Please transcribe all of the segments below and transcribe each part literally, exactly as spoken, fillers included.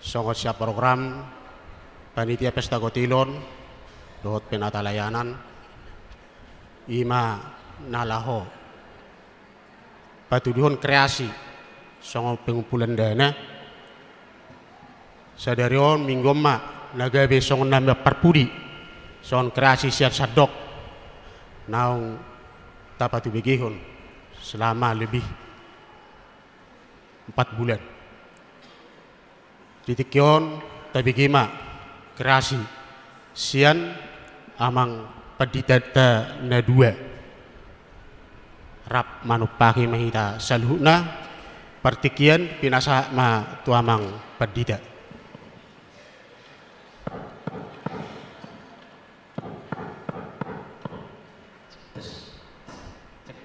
Songon siap program panitia pesta kotilon dohot penata layanan, i ma na laho patuduhon kreasi songon pengumpulan dana. Sadari on, minggu on ma na gabe songon na parpudi songon kreasi sian sandok naung tapatubegehon selama lebih empat bulan. Di tingki on tabege ma kreasi sian amang panditanta na dua. Rap manumpahi ma hita saluhutna. Partingkian pinasahat ma tu amang pandita. Tes. Cek.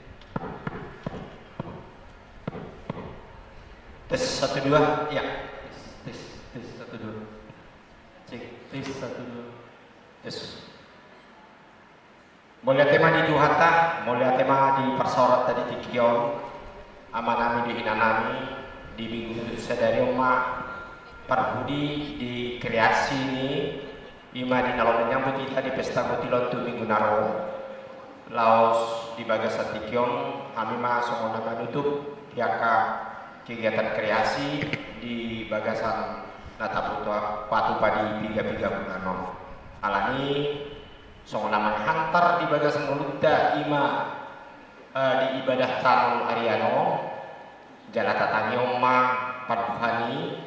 Tes, satu, dua. Ya. Tes, tes, tes, satu, dua. Cek, tes, satu, dua. Tes. Mauliate ma di Tuhanta, mauliate ma di parsaoranta di tingki on, amanami dohot inanami, di minggu sadari on ma parpudi di kreasi ni, i ma di na laho manyambut hita di pesta kotilon tu minggu na ro. Laos di bagasan tingki on, hami ma songon na manutup di angka kegiatan kreasi di bagasan na tapatupa di piga-piga bulan on. Alani songon na manghantar di bagasan ngolunta i ma, eh, di ibadah tano arian on, jala tatangihon ma panduhan i,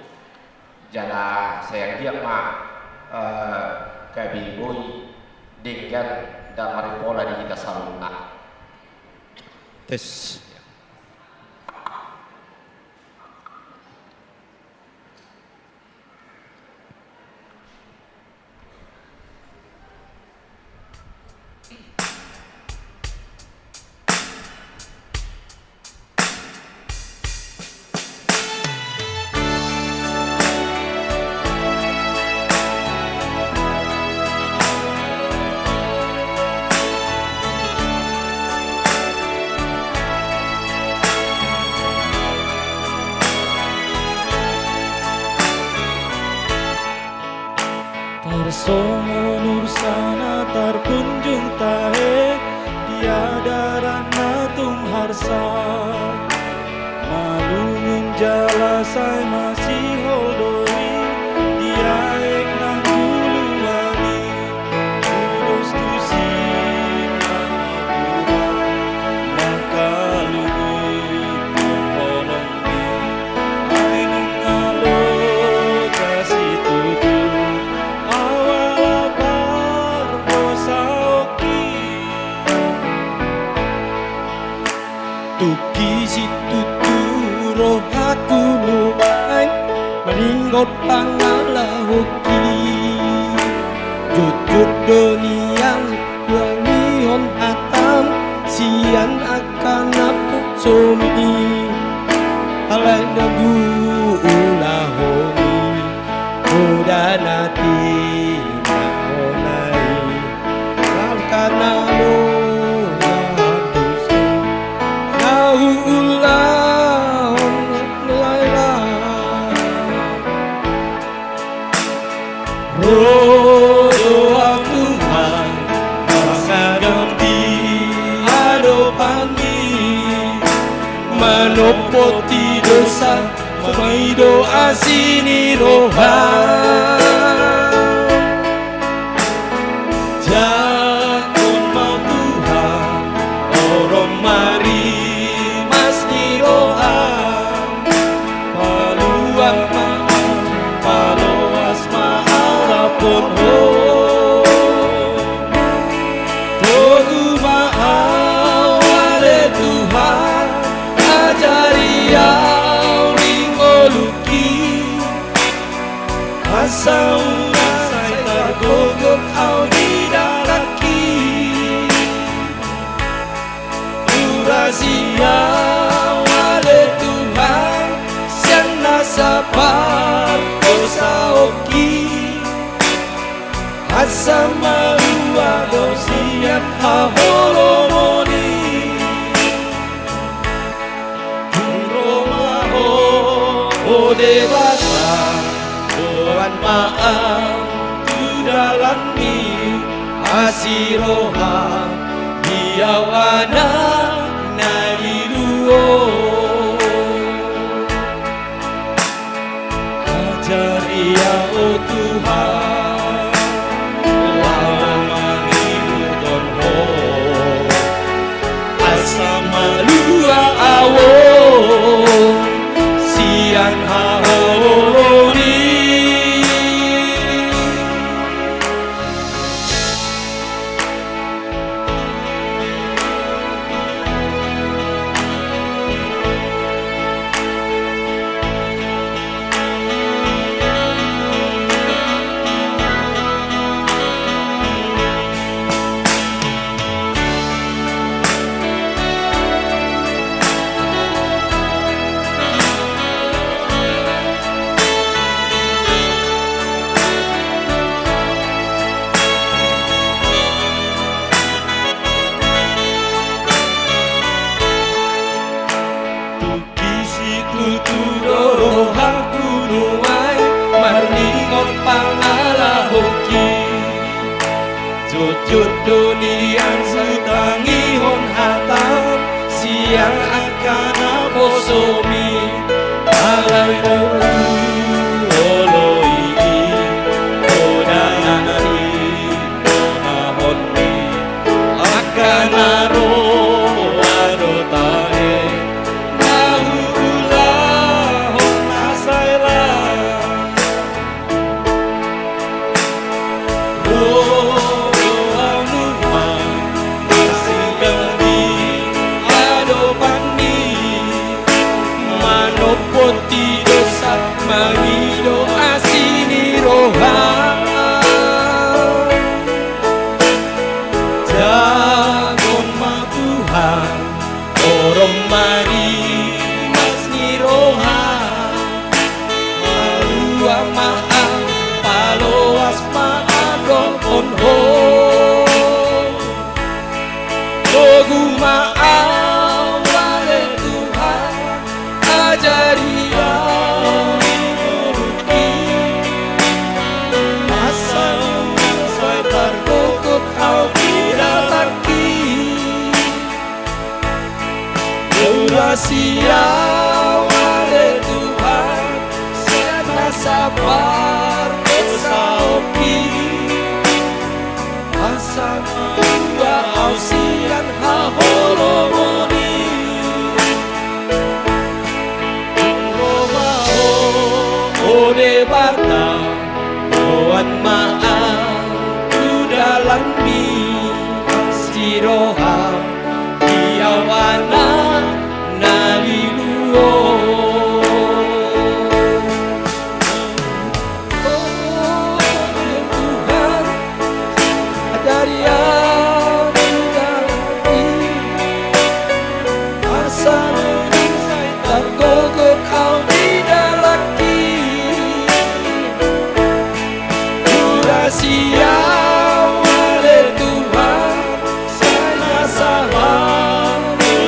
jala sai anggiat ma, eh, gabe boi denggan dan maripola di hita saluhutna. Tes. Tarsongon ursana tarpunjung tahe, di adaranna tung harsa. Malungun jala sai masihol do i, di aek na hulu hami. Kudus tusi nama Tuhan, mangkalungun holong. Tungki situtu rohaku nuaeng, maringot pangalahoki. Jujur do nian huangihon hatam sian angka na posomi. Alai na huulahon i, poda na tinahona i. Alkana lo na hantusi, na huulahon lae-lae. Ro do Ho Tuhan, marsadam di adopanMi, manompoti dosa, so mai do asi ni roha. Jangkon ma Tuhan, orom ma rimas ni roha. Paluang ma au, paloas ma au, lampot Ho. Togu ma au ale Tuhan, ajari au ni ngolungki. Asa unang sai targogot au di dalanki. Urasi au ale Tuhan, sian nasa pardosaonki. Asa malua do sian haholomon i. Ro ma Ho, o Debata, Ho ma au tu dalanmi, asi roham di au anak na lilu on. Ajari au, o Tuhan, laho mangihuthon Ho, asa malua au sian haholomon i. Tung situtu do rohangku nuaeng marningot pangalahoki. Jotjot do nian hutangihon hatam sian angka naposomi. Alai do huoloi i, Ho Dangani, donahonmi angka na roa do tahe, na huulahon na sai las. Ro do ahu nuaeng marsinggah di adopanmi, manompo di dosa, mangido asi ni roha. Jago ma Tuhan, orom ma rimas ni roha. Malua ma au, paloas ma au dohot Ho. Togu ma au ale Tuhan, ajari au di ngolungki, asa unang sai targogot au di dalanki. Urasi au ale Tuhan sian nasa pardosaonki, asa malua au sian haholomon i. Ro ma Ho, o Debata, boan ma au tu dalanmi, asi roham di au anak na lilu on. O Tuhan, ajari au di dalanki, asa unang sai targogot au di dalanki. Urasi au ale Tuhan sian nasa pardosaonki.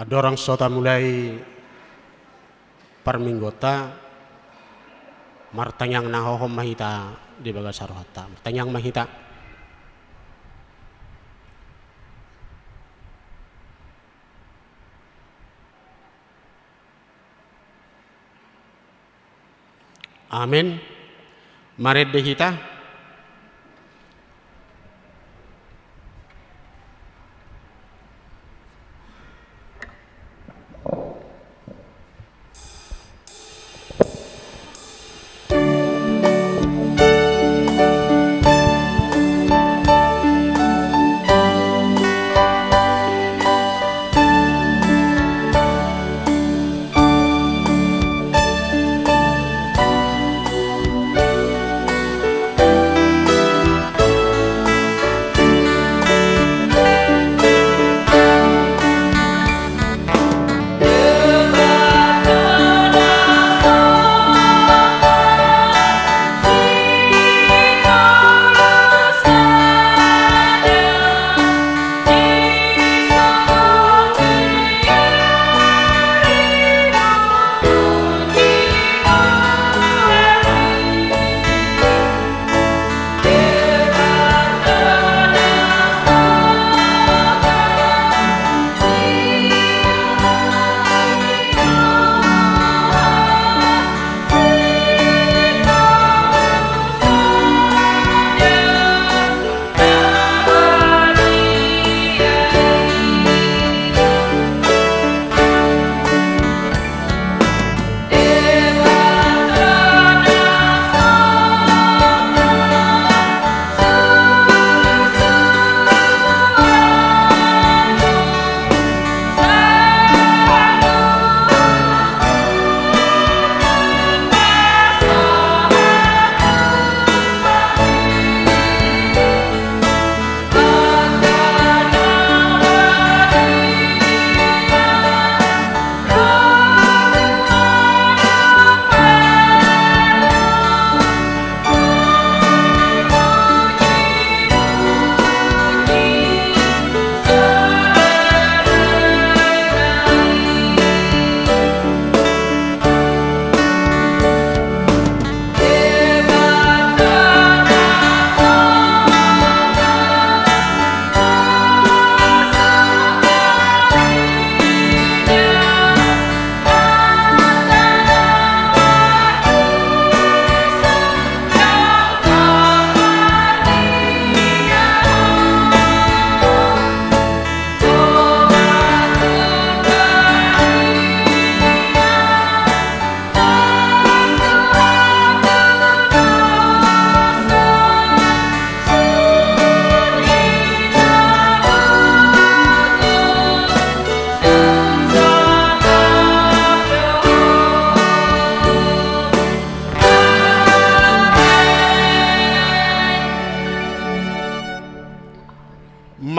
Andorang so tamulai parmingguonta, martangiang na hohom ma hita di bagasan rohanta. Martangiang ma hita. Amen. Marende hita.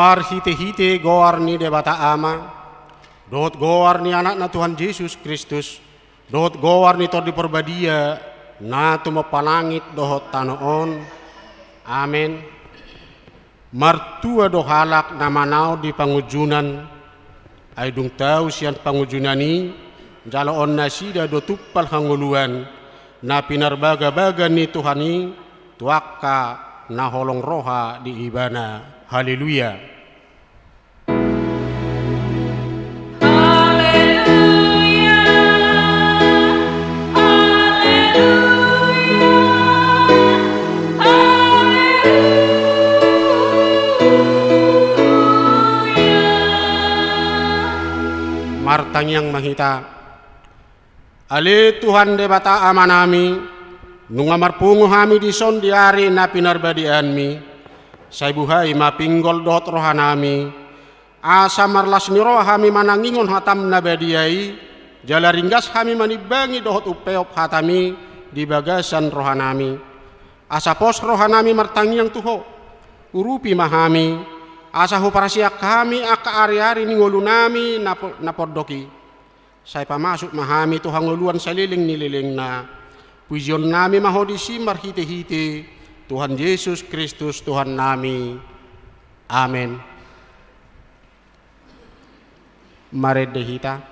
Marhitehite goar ni Debata Ama, dohot goar ni Anakna Tuhan Jesus Kristus, dohot goar ni Tondi Parbadia, na tumompa langit dohot tano on. Amen. Martua do halak na manaon di pangunjunan, ai dung tau sian pangunjunan i, jaloon nasida do tumpal hangoluan, na pinarbagabaga ni Tuhan i, tu angka na holong roha di Ibana. Haleluya. Haleluya, haleluya, haleluya. Martangiang ma hita. Ale Tuhan Debata Amanami, nunga marpungu hami dison di ari na pinarbadiaanmi, sai buhai ma pinggol dohot rohanami, asa marlas ni roha hami manangihon hatam na badia i, jala ringgas hami manimbangi dohot umpeop hatami di bagasan rohanami. Asa pos rohanami martangiang tu Ho, urupi ma hami, asa huparsiak hami angka ariari ni ngolunami na po-, na pondok i. Sai pamasuk ma hami tu hangoluan saleleng ni lelengna. Pujionnami ma Ho disi marhitehite Tuhan Jesus Kristus Tuhannami. Amen. Marende hita.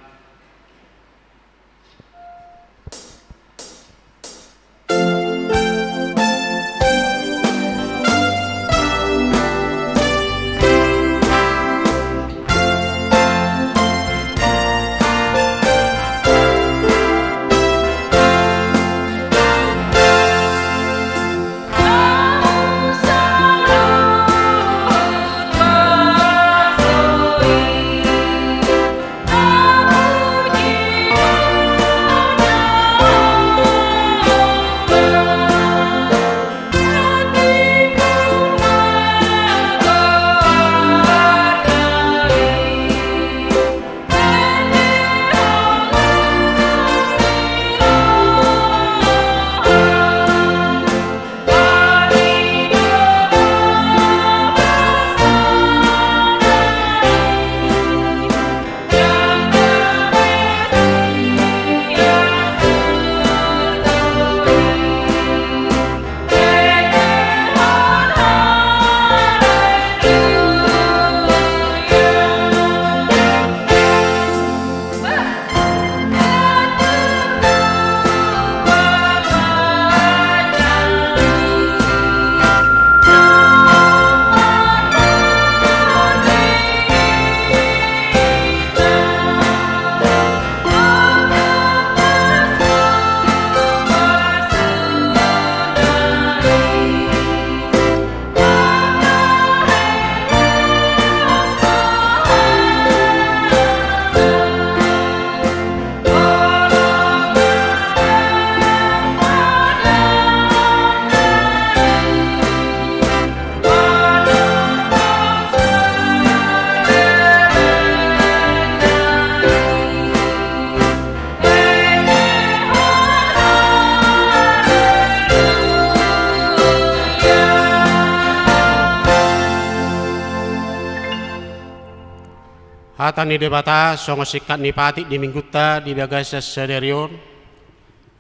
Hata ni Debata songon singkat ni patik di Minggunta di bagasan sadari on,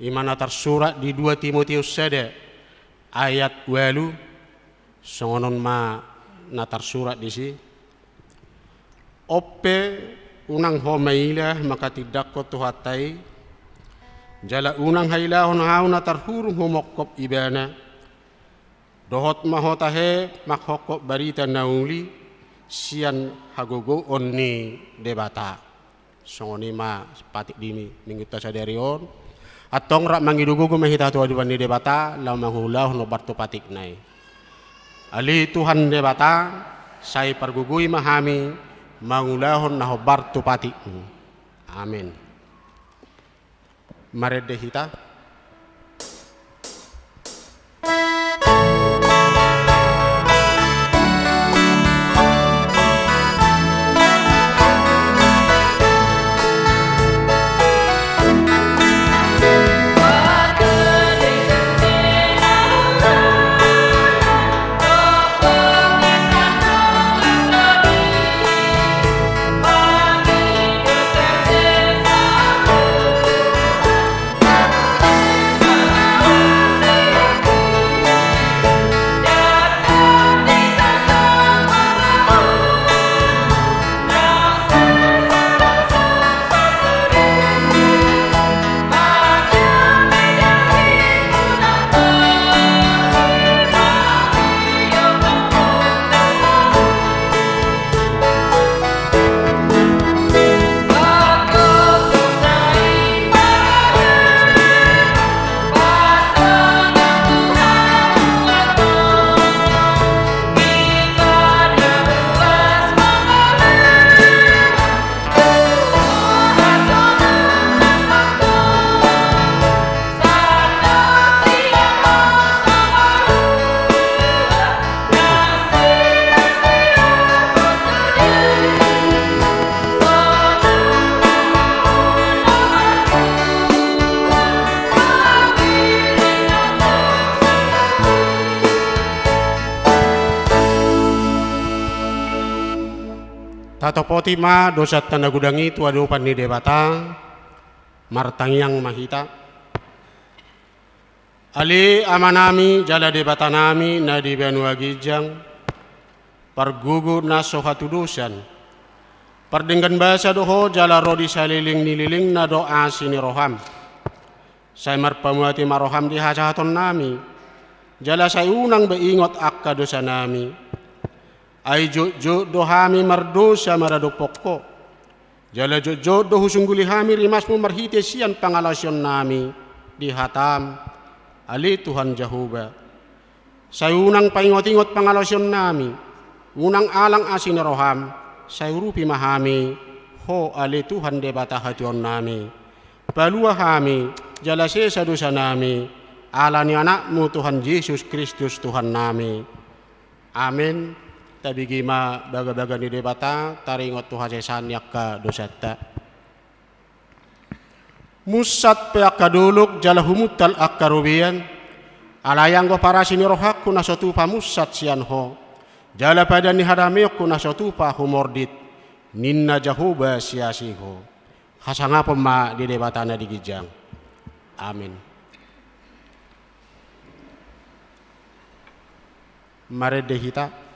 i ma na tarsurat di dua Timoteus sada ayat ualu. Songon on ma na tarsurat disi. On pe, unang ho maila manghatindanghon Tuhanta i, jala unang hailahon ahu na tarhurung humongkop Ibana. Dohot ma ho tahe manghongkop barita na uli sian hagogoon ni Debata. Songon i ma patik di Minggunta sadari on. Antong rap mangido gogo ma hita tu adopan ni Debata laho mangulahon hombar tu patikna i. Ale Tuhan Debata, sai pargogoi ma hami mangulahon na hombar tu patikmu. Amen. Marende hita. Tatopoti ma dosanta na godang i tu adopan ni Debata. Martangiang ma hita. Ale Amanami jala Debatanami na di banua ginjang, pargogo na so hatudosan, Pardenggan basa do ho jala ro di saleleng ni lelengna do asi ni roham. Sai marpamuati ma roham di hajahatonnami, jala sai unang be ingot angka dosanami. Ai jotjot do hami mardosa maradophon ho. Jala jotjot do husungguli hami rimasmu marhite sian pangalaosionnami di hatam, ale Tuhan Jahowa. Sai unang paingotingot pangalaosionnami, unang alang asi ni roham, sai urupi ma hami, ho ale Tuhan Debata hationnami. Palua hami, jala sesa dosanami, ala ni Anakmu Tuhan Jesus Kristus Tuhannami. Amen. Tabege ma bagabaga ni Debata, taringot tu hasesaan ni angka dosanta. Munsat pe angka dolok jala humuntal angka robean, alai anggo parasi ni rohangku na so tupa munsat sian ho, jala padan ni hadameonku na so tupa humordit, ninna Jahowa siasi ho. Hasangapon ma di Debata na di ginjang. Amen. Marende hita.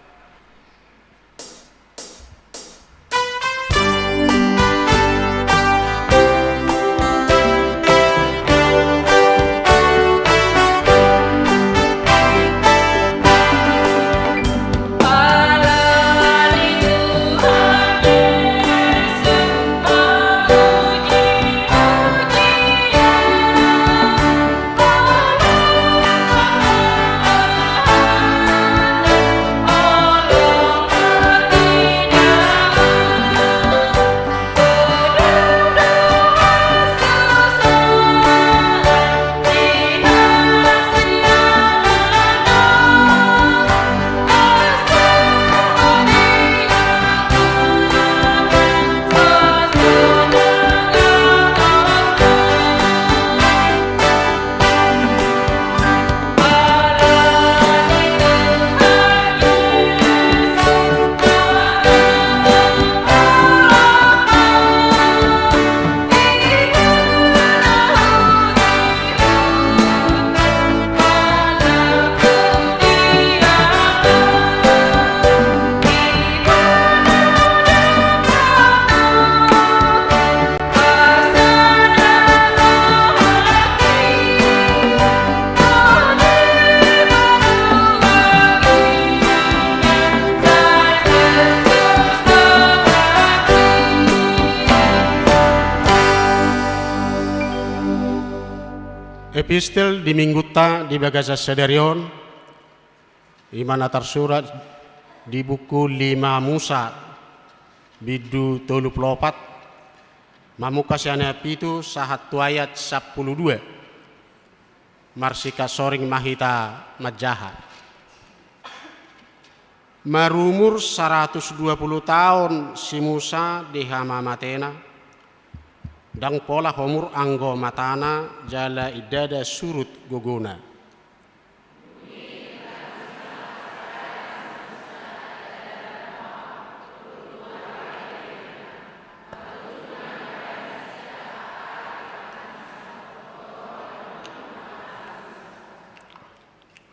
Epistel di minggunta di bagasan sadari on, i ma na tarsurat di buku lima Musa, bindu tolu pulu opat, mamungka sian ayat pitu sahat tu ayat sampulu dua. Marsikansoring ma hita manjaha. Marumur saratus dua pulu taon si Musa di hamamatena, ndang pola homur anggo matana jala ndada surut gogona.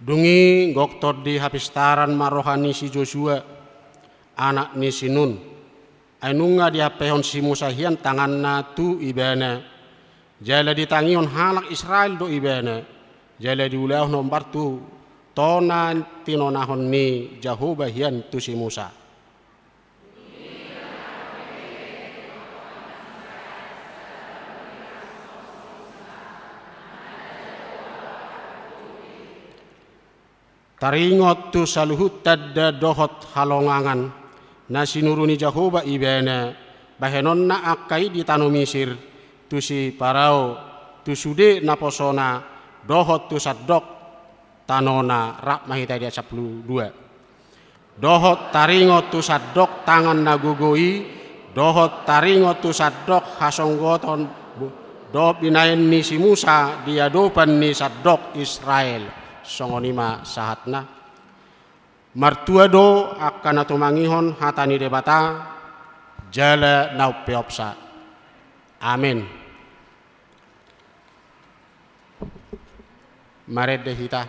Dung i gok tondi hapistaran ma roha ni si Josua, anak ni si Nun. Ai nunga diampehon si Musa hian tanganna tu ibana, jala ditangihon halak Israel do ibana, jala diulahon hombar tu tona tinonahon ni Jahowa hian tu si Musa. Taringot tu saluhut tanda dohot halongangan na sinuru ni Jahowa ibana bahenonna angka i di tano Misir, tu si Parao, tu sude naposona, dohot tu sandok tanona, rap ma hita di ayat sampulu dua. Dohot taringot tu sandok tangan na gogo i, dohot taringot tu sandok hasonggoton dohot binahen ni si Musa di adopan ni sandok Israel. Songon i ma sahatna. Martua do angka na tumangihon hata ni Debata, jala na umpeopsa. Amen. Marende hita.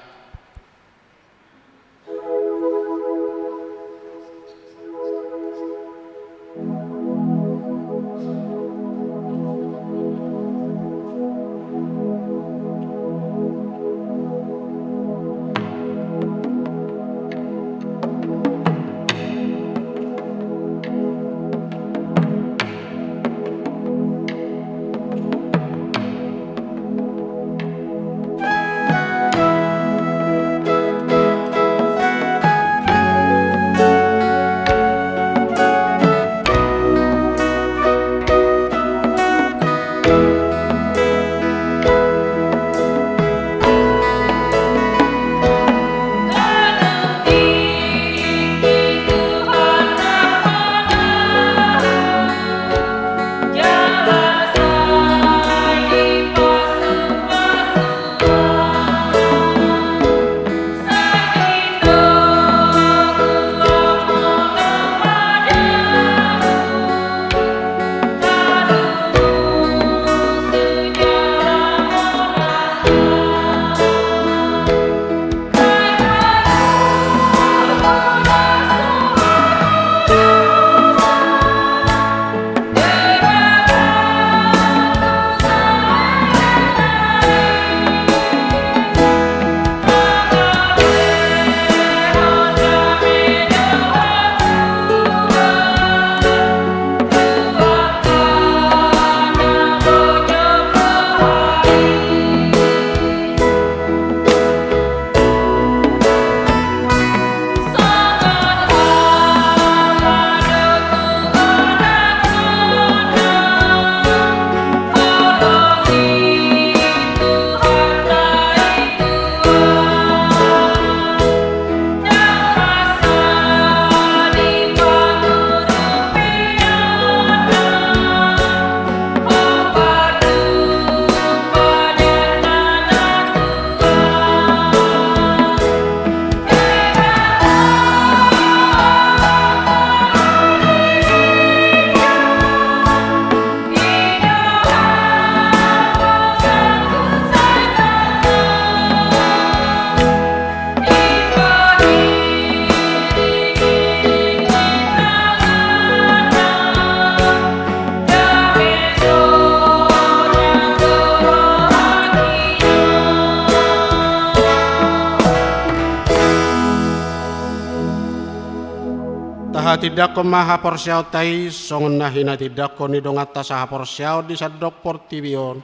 Tindanghon ma haporseaonta i songon na hinatindanghon ni donganta sahaporseaon di sandok portibi on.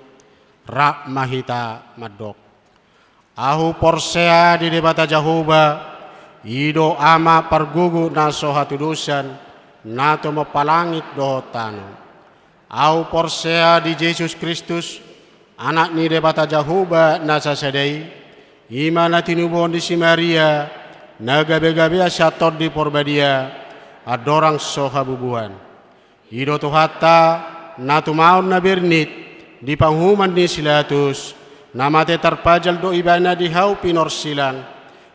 Rap ma hita mandok: Ahu porsea di Debata Jahowa, i do Ama pargogo na so hatudosan, na tumompa langit dohot tano. Ahu porsea di Jesus Kristus, Anak ni Debata Jahowa na sasada i, i ma na tinubuhon ni si Maria, na gabegabean sian Tondi Porbadia, andorang so habubuhan. I do Tuhanta, na tumaon na bernit di panguhuman ni si Pilatus, na mate tarpajal do Ibana di hau pinorsilan,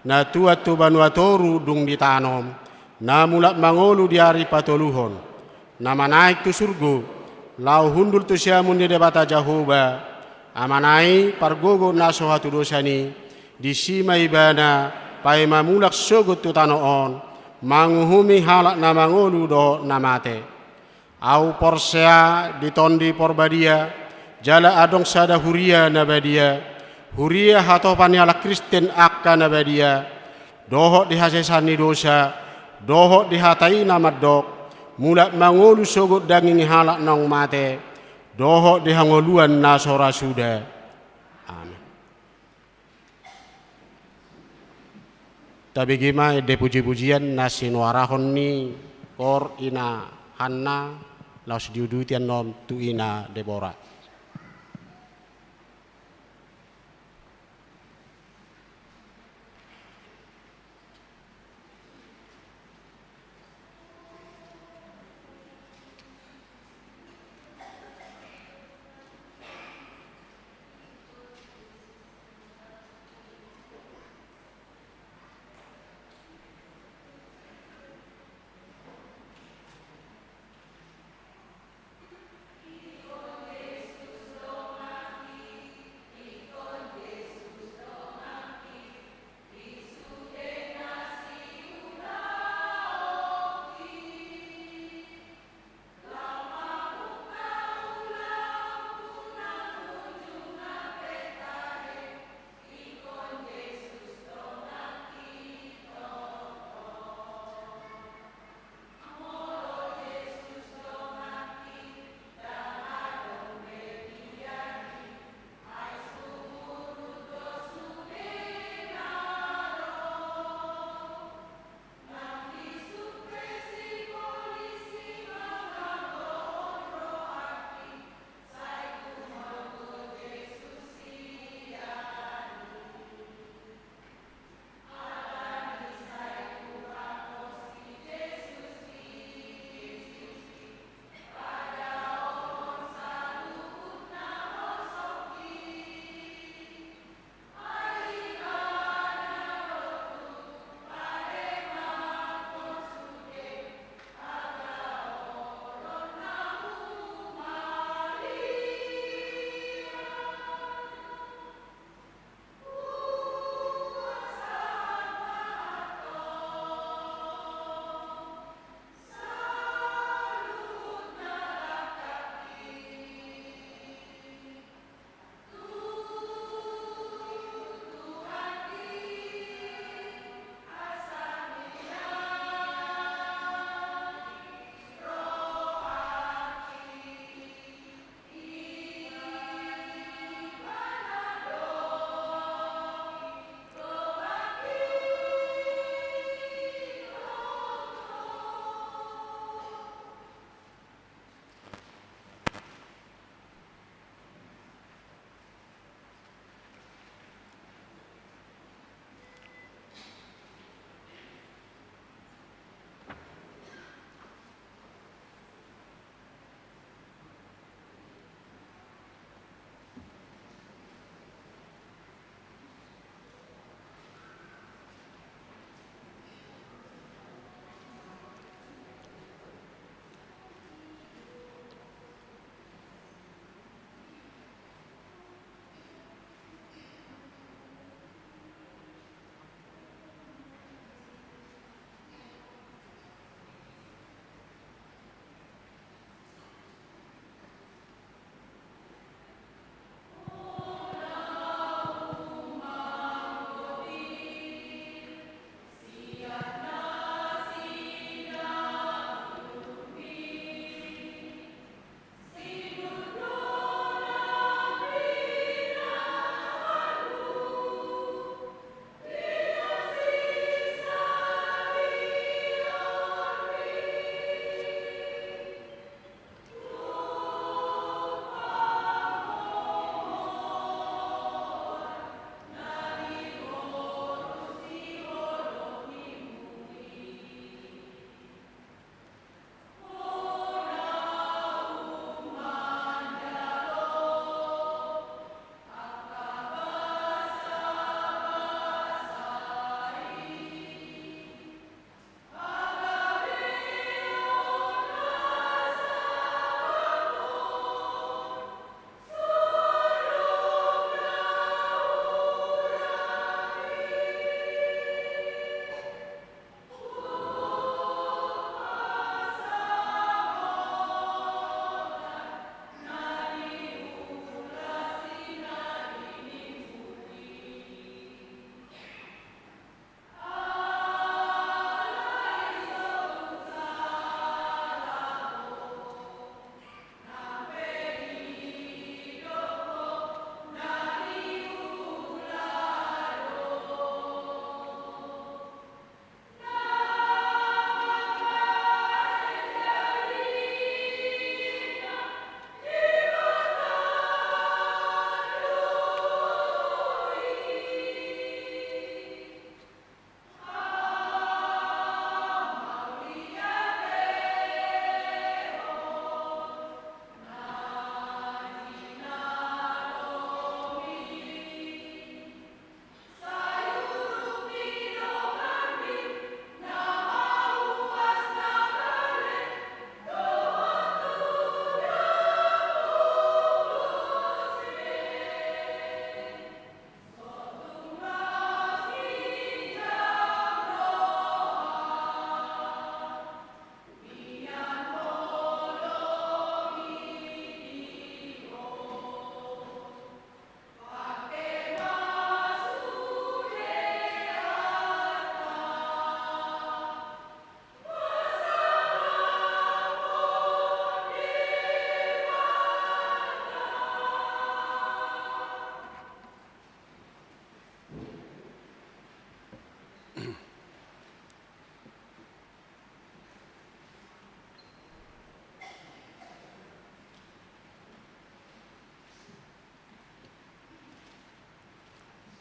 na tuat tu banua toru dung ditanom, na mulak mangolu di ari patoluhon, na manaek tu surgo, laho hundul tu siamun ni Debata Jahowa, Amana i pargogo na so hatudosan i, disi ma Ibana paima mulak sogot tu tano on, manguhumi halak na mangolu dohot na mate. Ahu porsea di Tondi Porbadia, jala adong sada huria na badia, huria hatopan ni halak Kristen angka na badia, dohot di hasesaan ni dosa, dohot di hata i na mandok, mulak mangolu sogot daging ni halak naung mate, dohot di hangoluan na so ra suda. Amen. Tabege ma ende pujipujian na sinuarahon ni kor Ina Hanna, laos diuduti annon tu Ina Debora.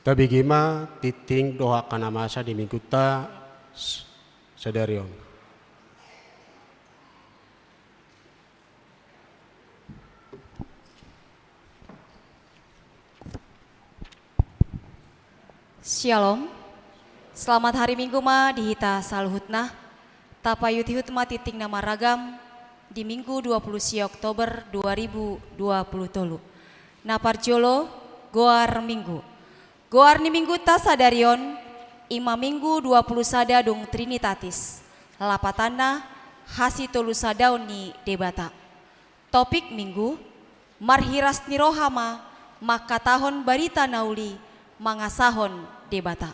Tabege ma tingting dohot angka na masa di minggunta s-, sadari on. Syalom. Selamat hari Minggu ma di hita saluhutna. Tapaihutihut ma tingting na marragam di Minggu dua puluh sia Oktober dua ribu dua puluh tolu. Na parjolo, goar Minggu. Goar ni minggunta sadari on, i ma Minggu dua puluh sada dung Trinitatis, lapatanna hasitolusadaon ni Debata. Topik Minggu, marhiras ni roha ma mangkatahon barita na uli mangasahon Debata.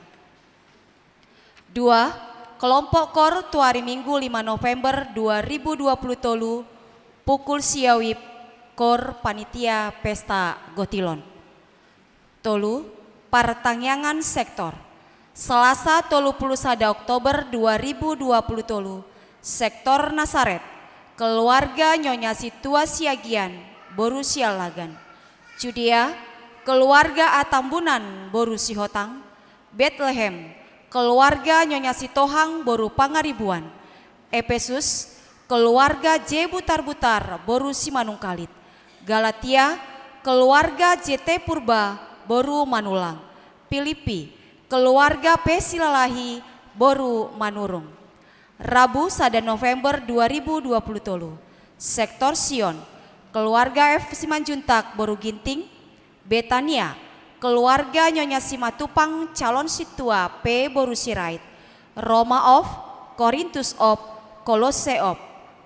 Dua, kelompok kor tu ari Minggu lima November dua ribu dua puluh tolu, pukul sia wib, kor panitia pesta gotilon. Tolu, partangiangan sektor. Selasa tolu puluh sada Oktober dua ribu dua puluh tolu, sektor Nasaret, keluarga Nyonya Situa Siagian, boru Siallagan. Judea, keluarga Atambunan, boru Sihotang. Betlehem, keluarga Nyonya Sitohang, boru Pangaribuan. Epesus, keluarga J Butarbutar, boru Simanungkalit. Galatia, keluarga J T Purba, boru Manulang. Pilipi, keluarga P Silalahi, boru Manurung. Rabu sada November dua ribu dua puluh tolu, sektor Sion, keluarga F Simanjuntak, boru Ginting. Betania, keluarga Nyonya Simatupang, calon sintua P boru Sirait. Roma of, Korintus of, Kolosse of.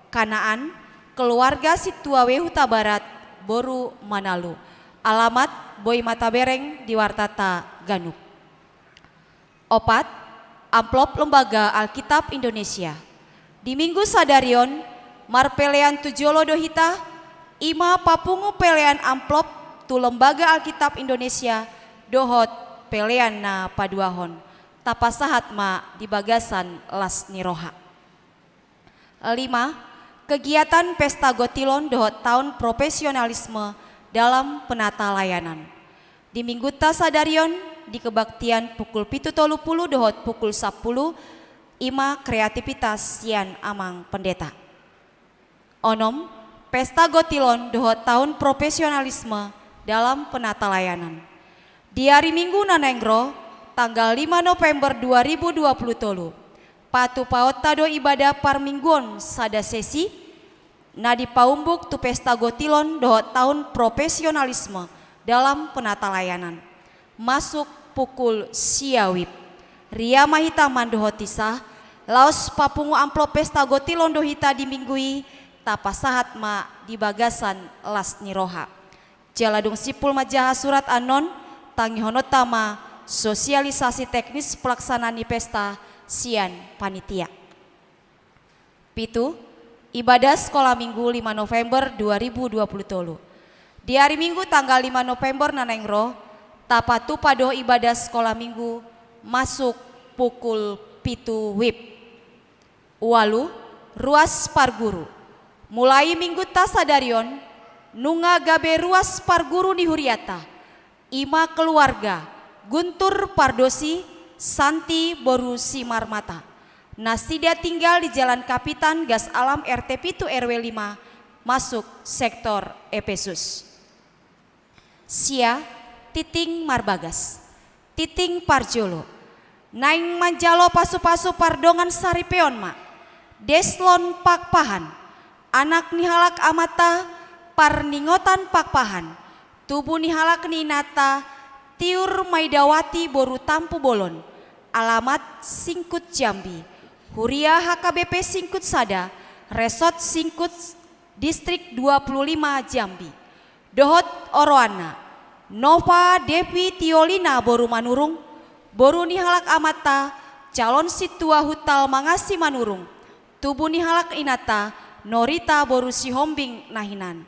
Kanaan, keluarga sintua W Hutabarat, boru Manalu. Alamat, boi ma tabereng di wartata ganup. Opat, amplop Lembaga Alkitab Indonesia. Di Minggu sadari on, marpelean tu jolo do hita, i ma papungu pelean amplop tu Lembaga Alkitab Indonesia dohot pelean na paduahon. Tapasahat ma di bagasan las ni roha. Lima, kegiatan pesta gotilon dohot taon profesionalisme dalam penata layanan. Di minggunta sadari on, di kebaktian pukul pitu tolu pulu dohot pukul sampulu, i ma kreativitas sian amang pendeta. Onom, pesta gotilon dohot taon profesionalisme dalam penata layanan. Di ari Minggu na naeng ro, tanggal lima November dua ribu dua puluh tolu, patupaonta do ibadah parmingguon sada sesi, na dipaumbuk tu pesta gotilon dohot taon profesionalisme dalam penata layanan, masuk pukul sia wib. Ria ma hita mandohoti sa, laos papungu amplop pesta gotilon do hita di Minggu i, tapasahat ma di bagasan las ni roha. Jala dung simpul manjaha surat annon, tangihononta ma sosialisasi teknis pelaksanaan ni pesta sian panitia. Pitu, ibadah Sekolah Minggu lima November dua ribu dua puluh tolu. Di ari Minggu tanggal lima November na naeng ro, tapatupa do ibadah Sekolah Minggu masuk pukul pitu wib. Ualu, ruas parguru. Mulai minggunta sadari on, nunga gabe ruas parguru ni hurianta, i ma keluarga Guntur Pardosi, Santi boru Simarmata. Nasida tinggal di Jalan Kapitan Gas Alam R T pitu R W lima, masuk sektor Epesus. Sia, tingting marbagas. Tingting parjolo. Naeng manjalo pasupasu pardongan saripeon ma. Deslon Pakpahan, anak ni halak amanta, parningotan Pakpahan, tubu ni halak ni inanta, Tiur Maidawati boru Tampubolon, alamat Singkut Jambi, huria H K B P Singkut sada, Resort Singkut, Distrik dua puluh lima Jambi. Dohot oroanna, Nova Devi Tiolina boru Manurung, boru ni halak amanta, calon sintua Hutal Mangasi Manurung, tubu ni halak inanta, Norita boru Sihombing na hinan.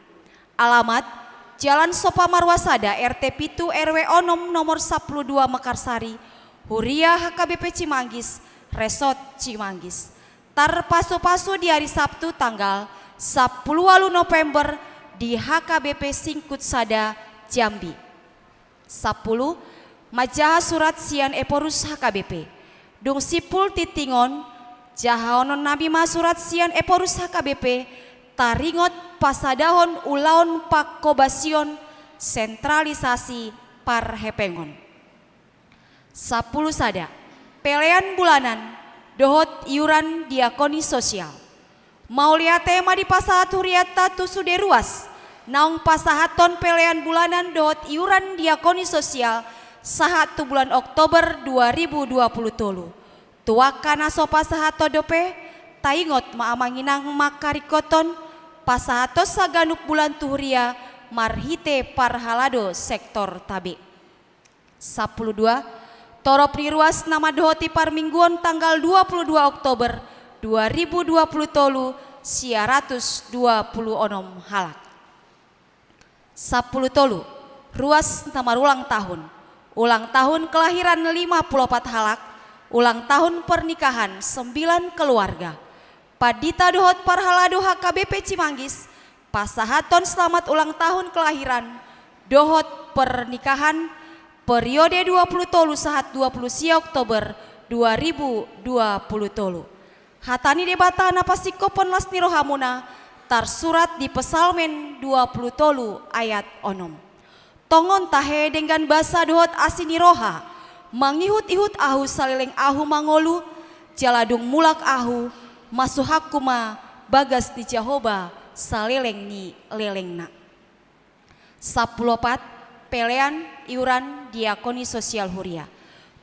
Alamat, Jalan Sopa Marwasada, R T pitu R W onom nomor sampulu dua Mekarsari, huria H K B P Cimanggis, Resort Cimanggis. Tarpasupasu di ari Sabtu tanggal sampulu ualu November di H K B P Singkut sada Jambi. Sampulu, Manjaha surat sian Ephorus H K B P. Dung simpul tintingon, jahaononnami ma surat sian Ephorus H K B P, taringot pasadahon ulaon pangkobasion sentralisasi parhepengon. Sampulu sada. Pelean bulanan dohot iuran diakoni sosial. Mauliate ma dipasahat hurianta tu sude ruas naung pasahathon pelean bulanan dohot iuran diakoni sosial sahat tu bulan Oktober dua ribu dua puluh tolu. Tu angka na so pasahathon dope, taingot ma amang inang mangkaringkothon pasahathon saganup bulan tu huria marhite parhalado sektor tabe. Sampulu dua. Torop ni ruas na mandohoti parmingguon tanggal dua puluh dua Oktober dua ribu dua puluh tolu, sia ratus dua puluh onom halak. Sampulu tolu. Ruas na marulang tahun. Ulang tahun kelahiran lima puluh opat halak. Ulang tahun pernikahan sembilan keluarga. Pandita dohot parhalado H K B P Cimanggis, pasahathon selamat ulang tahun kelahiran dohot pernikahan periode dua puluh tolu sahat dua puluh sia Oktober dua ribu dua puluh tolu. Hata ni Debata na pasingkophon las ni rohamuna tarsurat di Psalmen dua puluh tolu ayat onom. Tongon tahe denggan basa dohot asi ni roha, mangihut-ihut ahu saleleng ahu mangolu, jala dung mulak ahu, masuhakku ma bagas ni Jahowa saleleng ni lelengna. Sampulu opat. Pelean iuran diakoni sosial huria.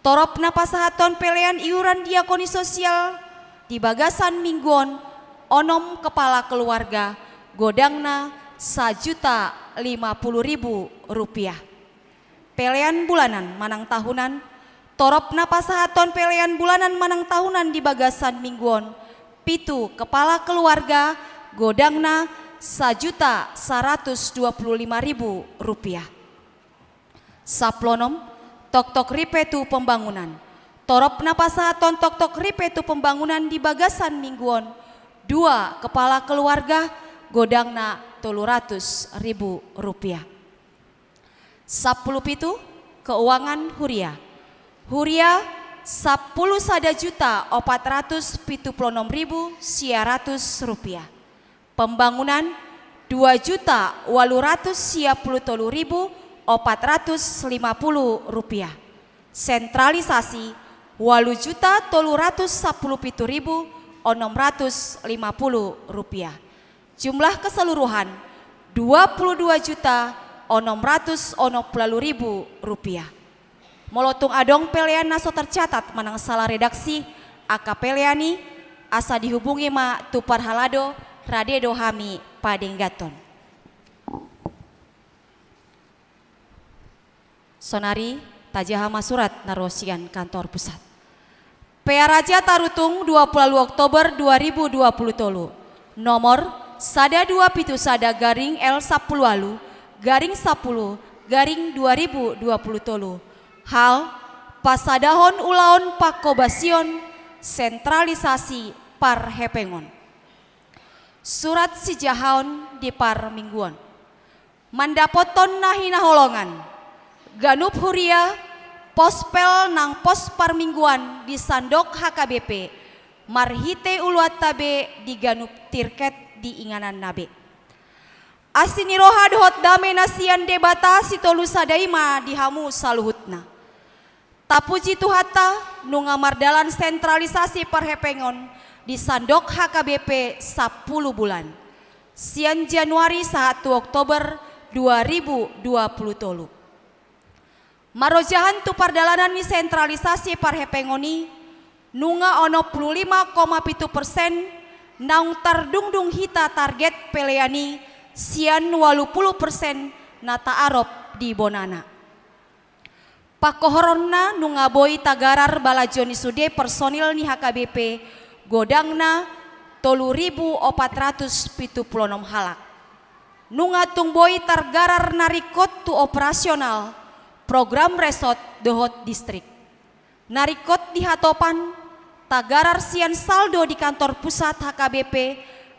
Torop na pasahathon pelean iuran diakoni sosial di bagasan minggu on, onom kepala keluarga, godangna sajuta lima puluh ribu rupiah. Pelean bulanan manang tahunan. Torop na pasahathon pelean bulanan manang tahunan di bagasan minggu on, pitu kepala keluarga, godangna sajuta saratus dua puluh lima ribu rupiah. Sampulu onom. Toktok ripe tu pembangunan. Torop na pasahathon toktok ripe tu pembangunan di bagasan minggu on, dua kepala keluarga, godangna tolu ratus ribu rupiah. Sampulu pitu. Keuangan huria. Huria, sampulu sada juta opat ratus pitu puluh onom ribu sia ratus rupiah. Pembangunan, dua juta walu ratus sia puluh tolu ribu opat ratus lima puluh rupiah. Sentralisasi, walu juta tolu ratus sampulu pitu ribu onom ratus lima puluh rupiah. Jumlah keseluruhan, dua puluh dua juta onom ratus onom puluh walu ribu rupiah. Molo tung adong pelean na so tercatat manang salah redaksi angka pelean i, asa dihubungi ma tu parhalado, rade do hami padenggathon. Sonari tajaha ma surat na ro sian kantor pusat. P A Raja Tarutung, dua puluh walu Oktober dua ribu dua puluh tolu. Nomor sada dua pitu sada garing L sampulu walu garing sampulu garing dua ribu dua puluh tolu. Hal, pasadahon ulaon pangkobasion sentralisasi parhepengon. Surat sijahaon di parmingguon. Mandapothon na hinaholongan, ganup huria, pospel nang pos parmingguan di sandok H K B P, marhite uluanta be di ganup tirket di ingananna be. Asi ni roha dohot dame na sian Debata Sitolu Sada i ma di hamu saluhutna. Tapuji Tuhanta, nunga mardalan sentralisasi parhepengon di sandok H K B P sampulu bulan. Sian Januari sahat tu Oktober dua ribu dua puluh tolu. Marojahan tu pardalanan ni sentralisasi parhepengon i, nunga onom puluh lima koma pitu persen naung tardungdung hita target pelean i sian walu puluh persen na taarop di bonana. Pangkohoronna nunga boi tagarar balajo ni sude personil ni H K B P godangna tolu ribu opat ratus pitu puluh onom halak. Nunga tung boi targarar na ringkot tu operasional program resort dohot distrik. Na ringkot di hatopan, tagarar sian saldo di kantor pusat H K B P,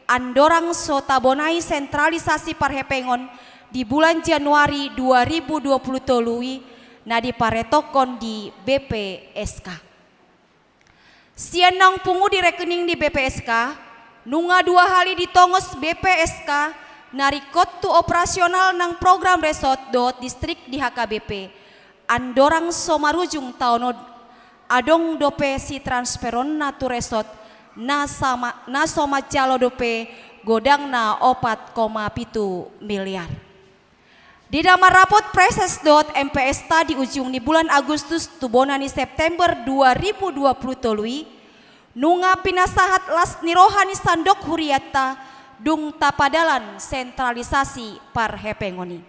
andorang so tabonai sentralisasi parhepengon di bulan Januari dua ribu dua puluh tolu i, na diparetokhon di B P S K. Sian naung pungu di rekening ni B P S K, nunga dua hali ditongos B P S K na ringkot tu operasional nang program resort dohot distrik di H K B P. Andorang so marujung taon on, adong dope sitransferonna tu resort na sama, na so manjalo dope godangna opat koma pitu miliar. Di na marrapot Praeses dohot M P S-ta di ujung ni bulan Agustus tu bona ni September dua ribu dua puluh tolu i, nunga pinasahat las ni roha ni sandok hurianta dung tapadalan sentralisasi parhepengon i.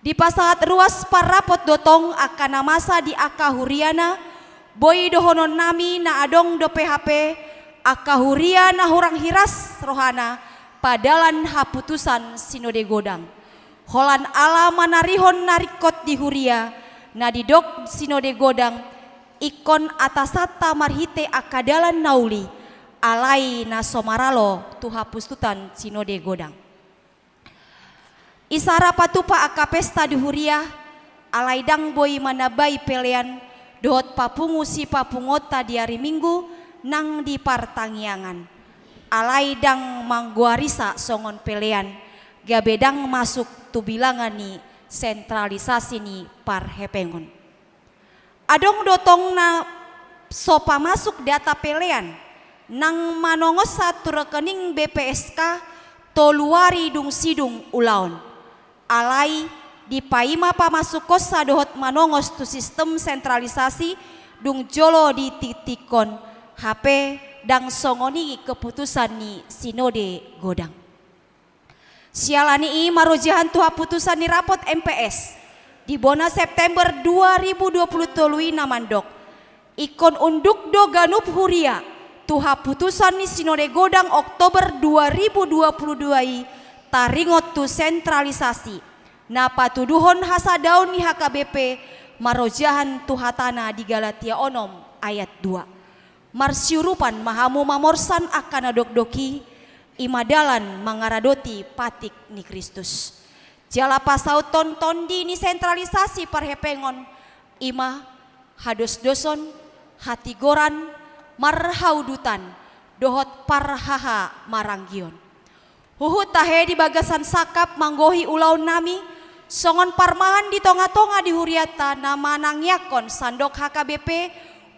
Dipasahat ruas parrapot do tong angka na masa di angka huriana, boi dohononnami na adong dope hape angka huria na hurang hiras rohana padalan haputusan sinode godang. Holan ala manarihon na ringkot di huria, na didok sinode godang ingkon atasanta marhite angka dalan na uli, alai na so maralo tu haputusan sinode godang. Isara patupa angka pesta di huria, alai ndang boi manambai pelean dohot papungu sipapunguonta di ari Minggu nang di partangiangan. Alai ndang manggoarisa songon pelean, gabe ndang masuk tu bilangan ni sentralisasi ni parhepengon. Adong do tong na so pamasuk data pelean nang manongosna tu rekening B P S K tolu ari dung sidung ulaon. Alai dipaima pamasukhonsa dohot manongos tu sistem sentralisasi dung jolo ditiktikhon, hape ndang songon i keputusan ni sinode godang. Siala ni i, marojahan tu haputusan ni rapot M P S di bona September dua ribu dua puluh tolu i na mandok, ingkon unduk do ganup huria tu haputusan ni sinode godang Oktober dua ribu dua puluh dua i taringot tu sentralisasi, na patuduhon hasadaon ni H K B P marojahan tu hatana di Galatia onom ayat dua. Marsiurupan ma hamu mamorsan angka na dokdok i, i ma dalan mangaradoti patik ni Kristus. Jala pasauthon tondi ni sentralisasi parhepengon, i ma hadosdoson, hatigoran, marhaudutan, dohot parhahamaranggion. Huhut tahe di bagasan sangkap manggohi ulaonnami, songon parmahan di tongatonga di hurianta na manangiangkon sandok H K B P,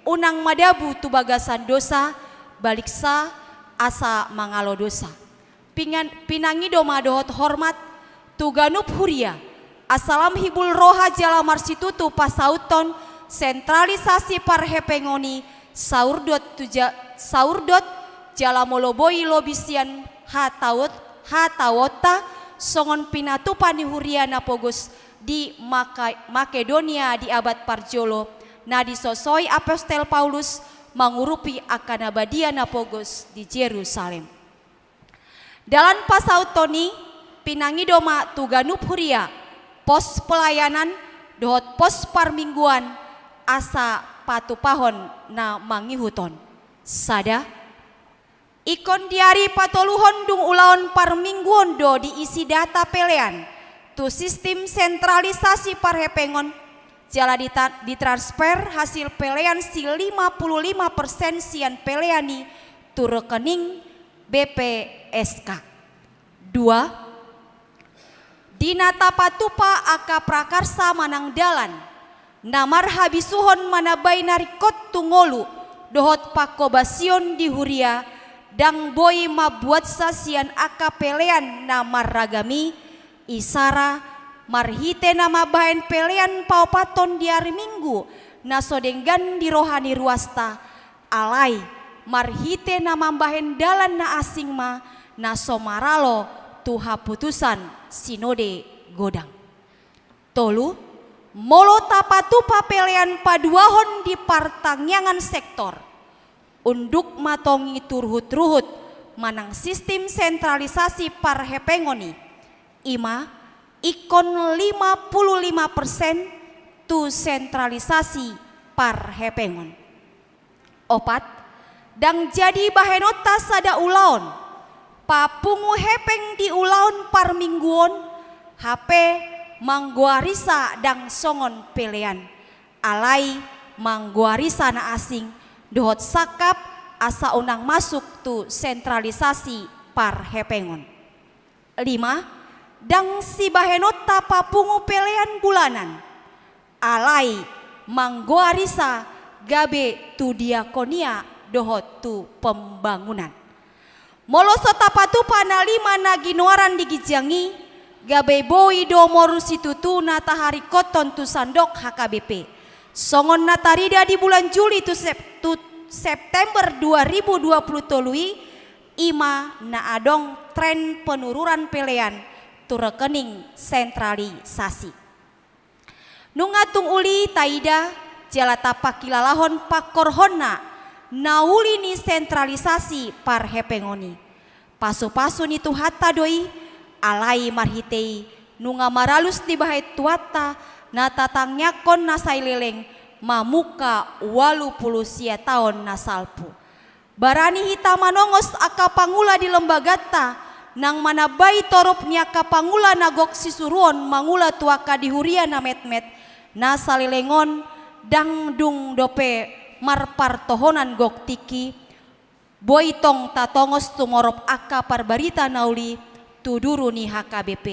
unang madabu tu bagasan dosa, baliksa asa mangalo dosa. Pingan-, pinangido ma dohot hormat tu ganup huria, asa lam hibul roha jala marsitutu pasauthon sentralisasi parhepengon i, saurdot tu ja-, saurdot jala molo boi lobi sian hataot-, hataonta, songon pinatupa ni huria na pogos di Maka-, Makedonia di abad parjolo, na disosoi apostel Paulus mangurupi angka na badia na pogos di Jerusalem. Dalan pasauthon i pinangido ma tu ganup huria, pos pelayanan dohot pos parmingguan, asa patupahon na mangihut on. Sada. Ingkon di ari patoluhon dung ulaon parmingguon do diisi data pelean tu sistem sentralisasi parhepengon, jala dita-, ditransfer hasil pelean si lima puluh lima persen sian pelean i tu rekening B P S K. Dua, di na tapatupa angka prakarsa manang dalan na marhabisuhon manambai na ringkot tu ngolu dohot pangkobasion di huria, ndang boi mambuatsa sian angka pelean na marragam i, isara marhite na mambahen pelean paopathon di ari Minggu na so denggan di roha ni ruasta, alai marhite na mambahen dalan na asing ma na so maralo tu haputusan sinode godang. Tolu, molo tapatupa pelean paduahon di partangiangan sektor, unduk ma tong i tu ruhutruhut manang sistem sentralisasi parhepengon i, i ma ingkon lima puluh lima persen tu sentralisasi parhepengon. Opat, ndang jadi bahenonta sada ulaon papungu hepeng di ulaon parmingguon, hape Manggoarisa ndang songon pelean, alai manggoarisa na asing dohot sangkap asa unang masuk tu sentralisasi parhepengon. Lima, ndang sibahenonta papungu pelean bulanan, alai manggoarisa gabe tu diakonia dohot tu pembangunan. Molo so tapatupa na lima na ginoaran di ginjang i, gabe boi do moru situtu na taharingkothon tu sandok H K B P. Songon na tarida di bulan Juli tu Sep-, tu September dua ribu dua puluh tolu i, i ma na adong tren penurunan pelean tu rekening sentralisasi. Nunga tung uli taida jala tapangkilalahon pangkorhonna na uli ni sentralisasi parhepengon i. Pasupasu ni Tuhanta do i, alai marhite i nunga maralus dibahen Tuhanta na tatangiangkon na sai leleng mamungka ualu pulu sia taon na salpu. Barani hita manongos angka pangula di lembaganta, nang manambai torop ni angka pangula na gok sisuruon mangula tu angka di huria na metmet, na saleleng on ndang dung dope marpartohonan gok tingki, boi tong tatongos tumorop angka parbarita na uli tu duru ni H K B P.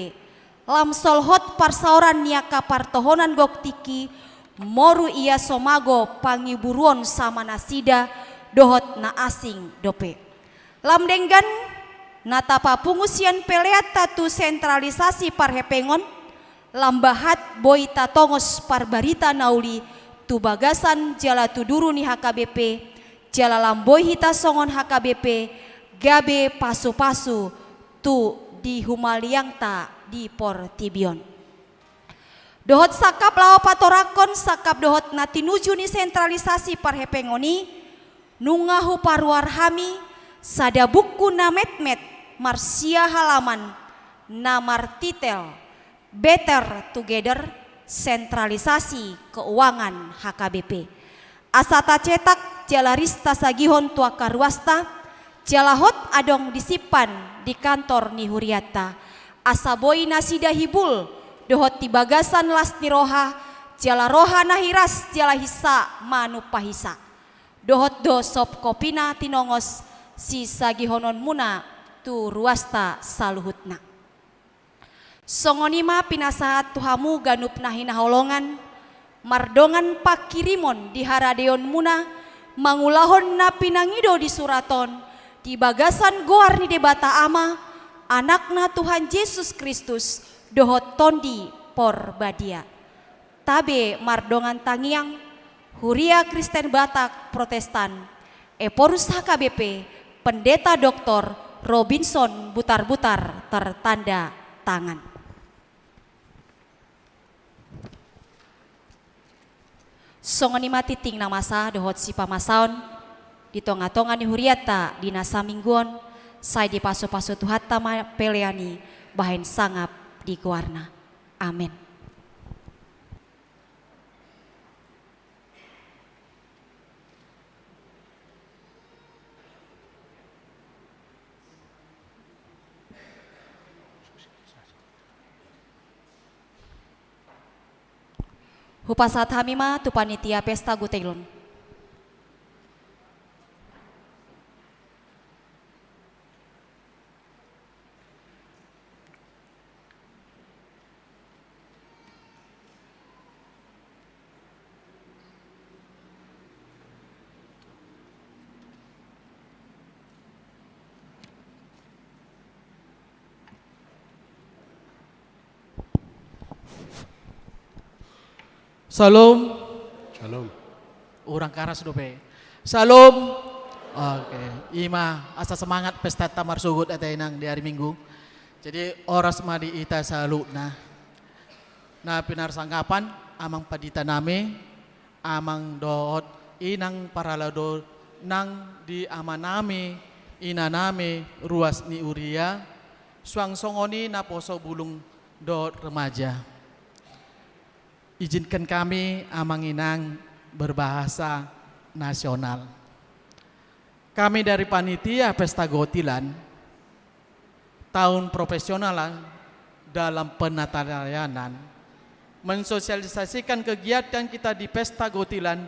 Lam solhot parsaoran ni angka partohonan gok tingki, moru ia so mago pangiburuon sama nasida dohot na asing dope. Lam denggan na tapapungu sian peleanta tu sentralisasi parhepengon, lam bahat boi tatongos parbarita na uli tu bagasan jala tu duru ni H K B P, jala lam boi hita songon H K B P gabe pasupasu tu di humaliangta di portibi on. Dohot sangkap laho patorangkon sangkap dohot na tinuju ni sentralisasi parhepengon i, nunga huparuar hami sada buku na metmet marsia halaman na martitel Better Together, Sentralisasi Keuangan H K B P. Asa tacetak jala ris tasagihon tu angka ruasta, jala hot adong disimpan di kantor ni hurianta. Asa boi nasida hibul dohot di bagasan las ni roha, jala roha na hiras jala hinsa manumpa hinsa. Dohot do soft copy-na tinongos sisagihononmuna tu ruasta saluhutna. Songon i ma pinasahat tu hamu ganup na hinaholongan, mardongan pangkirimon di haradeonmuna, mangulahon na pinangido di surat on, di bagasan goar ni Debata Ama, Anakna Tuhan Jesus Kristus, dohot Tondi Porbadia. Tabe mardongan tangiang, Huria Kristen Batak Protestan, Ephorus H K B P, Pendeta Doktor Robinson Butarbutar, tertanda tangan. Songon i ma tingting na masa dohot sipamasaon di tongatonga ni hurianta di na saminggu on, sai dipasupasu Tuhanta ma pelean i bahen sangap di goarna. Amen. Hupasahat hami ma tu panitia pesta gutellum. Shalom. Shalom. Hurang karas dope. Shalom. Oke, i ma asa semangat pestanta marsogot ate inang di ari Minggu. Jadi horas ma di hita saluhutna. Na pinarsangapan amang pandita nami, amang dohot inang parhalado nang di ama nami, ina nami, ruas ni huria, suang songon i naposo bulung dohot remaja. Izinkan kami, amang inang, berbahasa nasional. Kami dari panitia Pesta Gotilan, tahun profesional dalam penatalayanan, mensosialisasikan kegiatan kita di Pesta Gotilan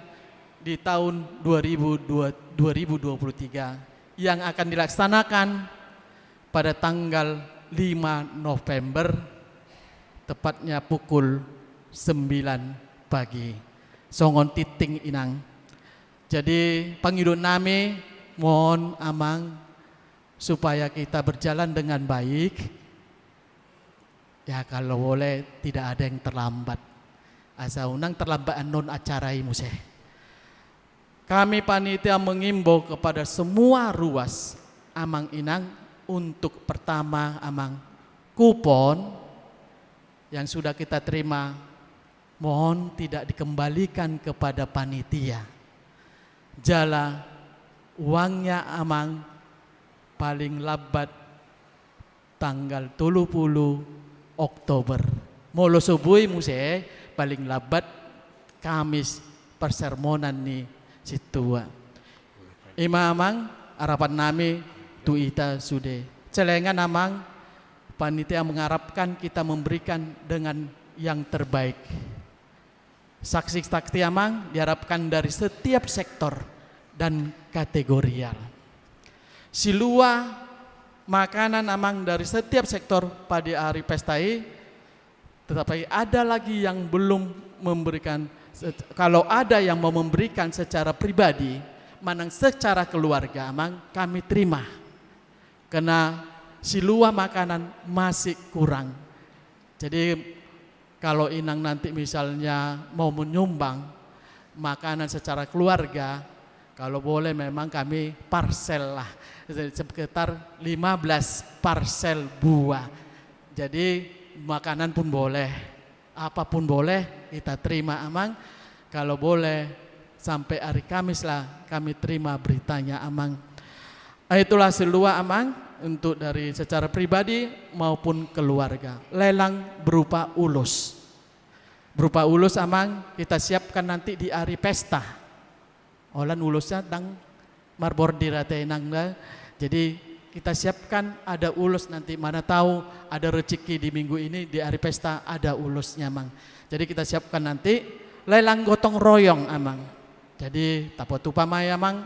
di tahun dua ribu dua, dua ribu dua puluh tiga yang akan dilaksanakan pada tanggal lima November, tepatnya pukul sembilan pagi. Songon tinting, Inang. Jadi, pangidoan nami, mohon, Amang, supaya kita berjalan dengan baik. Ya, kalau boleh, tidak ada yang terlambat. Asa unang terlambat annon acara i muse. Kami panitia mengimbau kepada semua ruas, Amang Inang, untuk pertama, Amang, kupon yang sudah kita terima, mohon tidak dikembalikan kepada panitia. Jala uangnya, Amang, paling lambat tanggal tolu pulu Oktober. Molo so boi muse, paling lambat Kamis parsermonan ni sintua. I ma, Amang, harapan nami tu hita sude. Celengan, Amang, panitia mengharapkan kita memberikan dengan yang terbaik. Saksi-saksi, Amang, diharapkan dari setiap sektor dan kategorial. Silua makanan, Amang, dari setiap sektor pada hari pesta i, tetapi ada lagi yang belum memberikan, se-, kalau ada yang mau memberikan secara pribadi, manang secara keluarga, Amang, kami terima. Karena silua makanan masih kurang. Jadi, kalau Inang nanti misalnya mau menyumbang makanan secara keluarga, kalau boleh memang kami parsel lah, sekitar lima belas parsel buah. Jadi, makanan pun boleh, apa pun boleh, kita terima, Amang. Kalau boleh, sampai hari Kamis lah kami terima beritanya, Amang. Ah, itulah silua, Amang, untuk dari secara pribadi maupun keluarga. Lelang berupa ulos. Berupa ulos, Amang, kita siapkan nanti di hari pesta. Holan ulosna ndang marbordir ate, Inang, da. Jadi, kita siapkan ada ulos nanti, mana tahu ada rezeki di minggu ini, di hari pesta ada ulosnya, Amang. Jadi, kita siapkan nanti lelang gotong royong, Amang. Jadi, tapotupa ma i, Amang,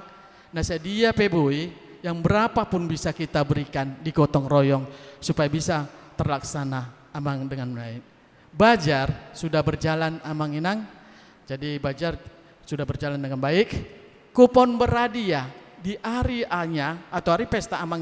na sadia pe boi, yang berapa pun bisa kita berikan di gotong royong supaya bisa terlaksana, Amang, dengan baik. Bazar sudah berjalan, Amang Inang. Jadi, bazar sudah berjalan dengan baik. Kupon berhadiah di hari A-nya atau hari pesta, Amang.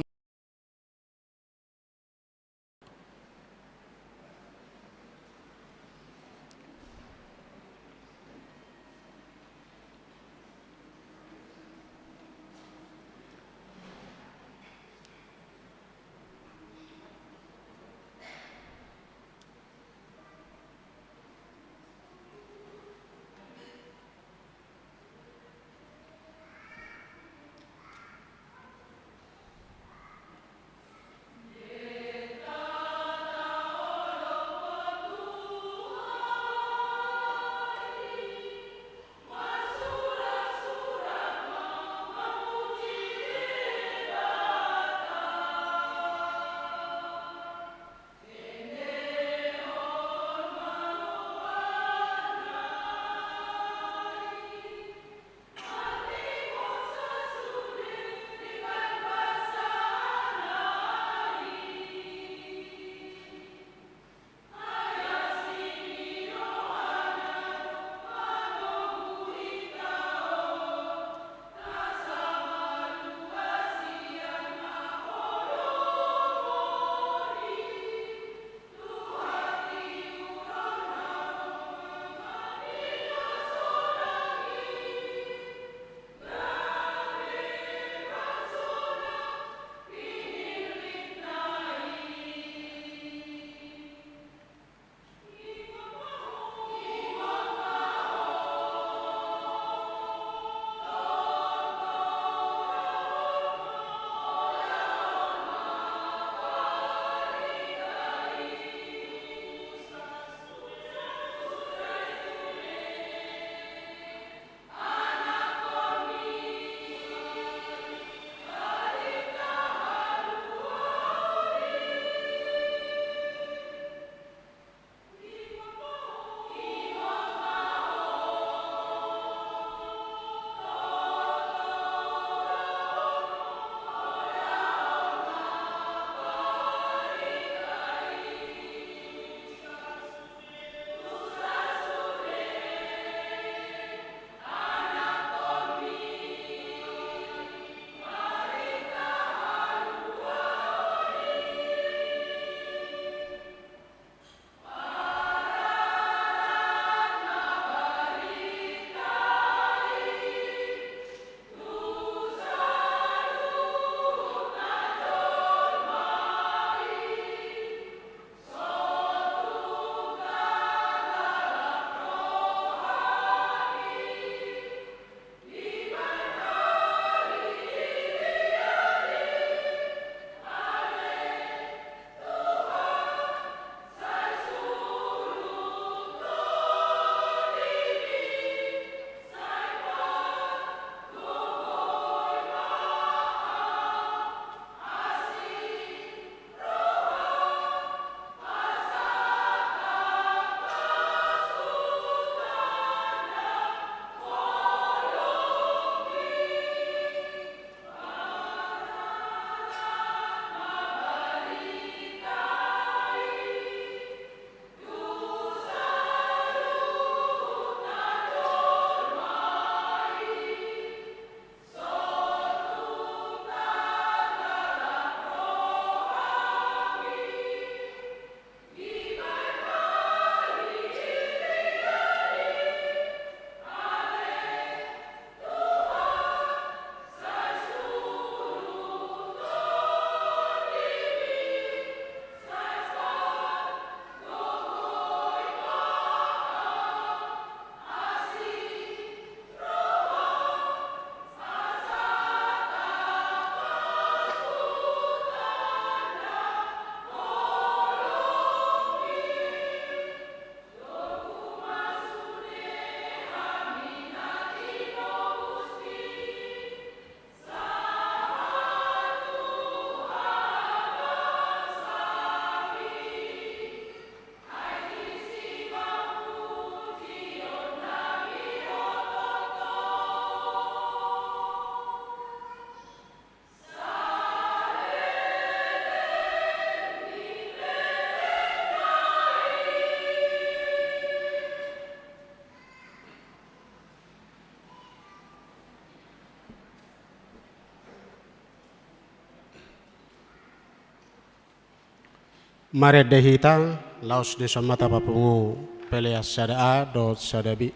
Marende hita, laos dison ma tapapungu pelean sada A dohot sada B.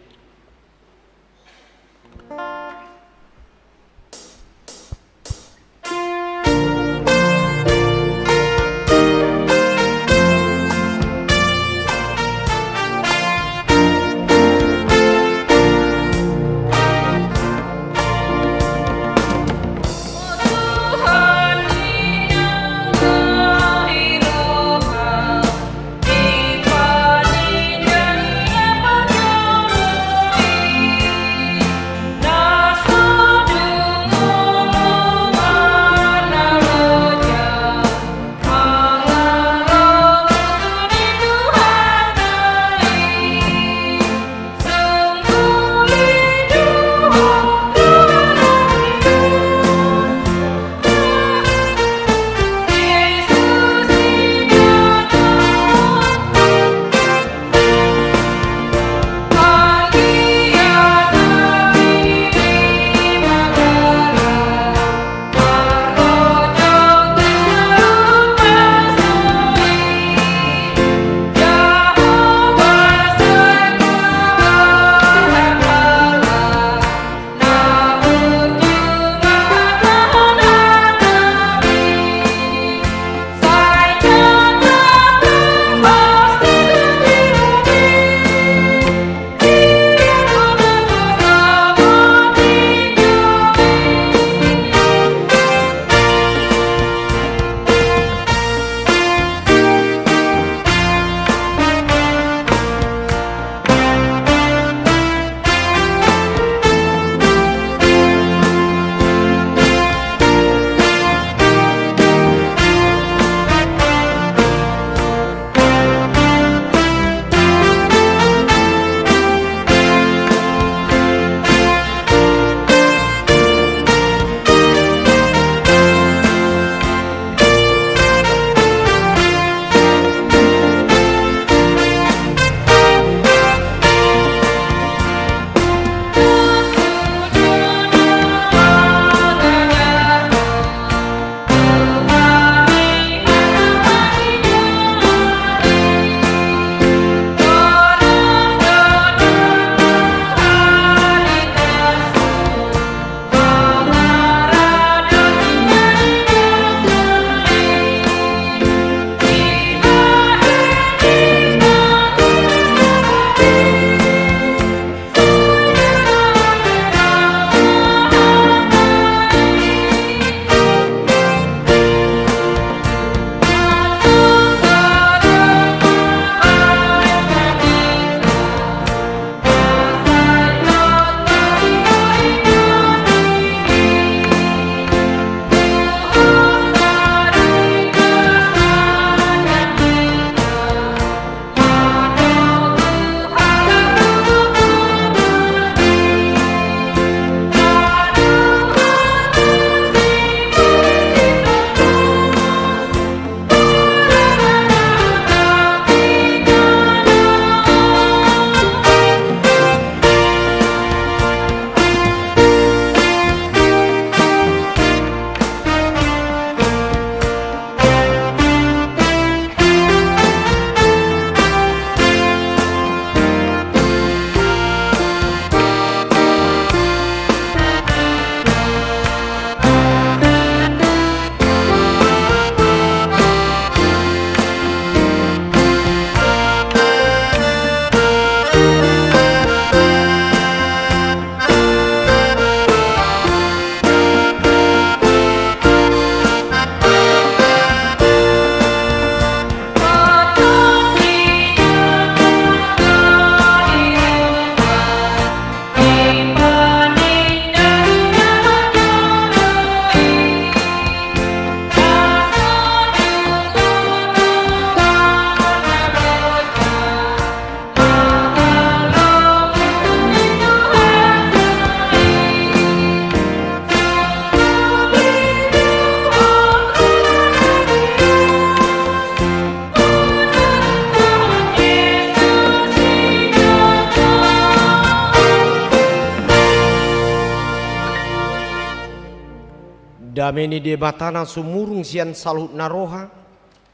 Dame ni Debata na sumurung sian saluhut na roha,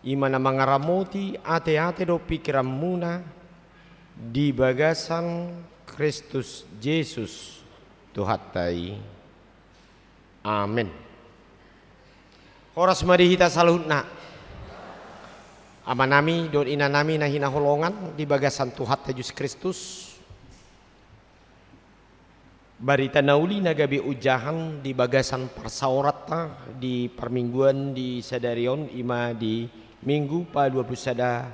I ma na mangaramoti ateate dohot pingkiranmuna di bagasan Kristus Jesus Tuhanta i. Amen. Horas ma di hita saluhutna. Amanami dohot inanami na hinaholongan di bagasan Tuhanta Jesus Kristus. Barita na uli na gabe ojahan di bagasan parsaoranta di parmingguan di sadari on, i ma di Minggu paduapuluh sada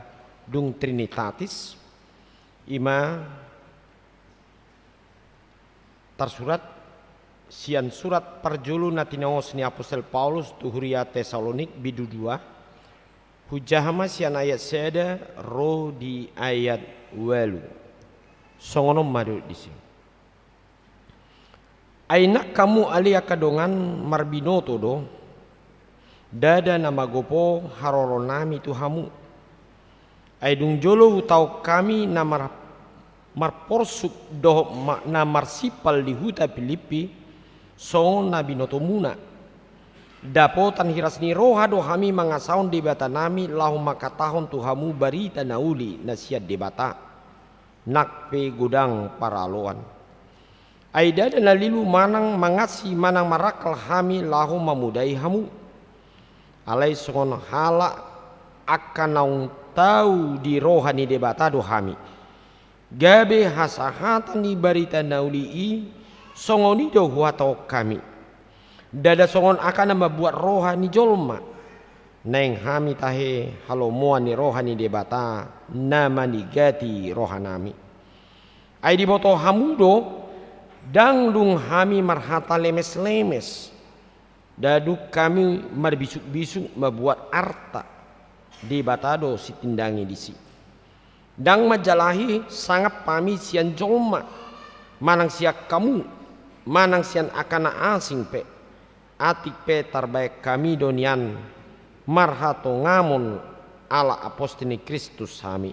dung Trinitatis, i ma tarsurat sian surat parjolo na tinaos ni apostel Paulus tu huria Tesalonik, bindu dua, hujaha ma sian ayat sada ro di ayat ualu. Songon on ma didok disi. Ai nang hamu ale angka dongan marbinoto do, ndada na magopo haroronami tu hamu. Ai dung jolo hutaon hami na mar-, marporsuk dohot ma-, na marsimpal di huta Pilippi, songon na binotomuna. Dapotan hiras ni roha do hami mangasahon Debatanami laho mangkatahon tu hamu barita na uli na sian Debata, nang pe godang paraloan. Ai ndada na lilu manang mangansi manang marangkal hami laho mamodai hamu. Alai songon halak angka naung tau di roha ni Debata do hami. Gabe hasahatan ni barita na uli i, songon i do huhatahon hami. Ndada songon angka na mambuat roha ni jolma. Naeng hami tahe halomoan ni roha ni Debata na manigati rohanami. Ai diboto hamu do, ndang dung hami marhata lemeslemes, ndada dung hami marbisukbisuk mambuat arta. Debata do sitindangi disi. Ndang manjalahi sangap hami sian jolma, manang sian hamu, manang sian angka na asing pe. Atik pe tarbaen hami do nian marhatongamon ala apostel ni Kristus hami.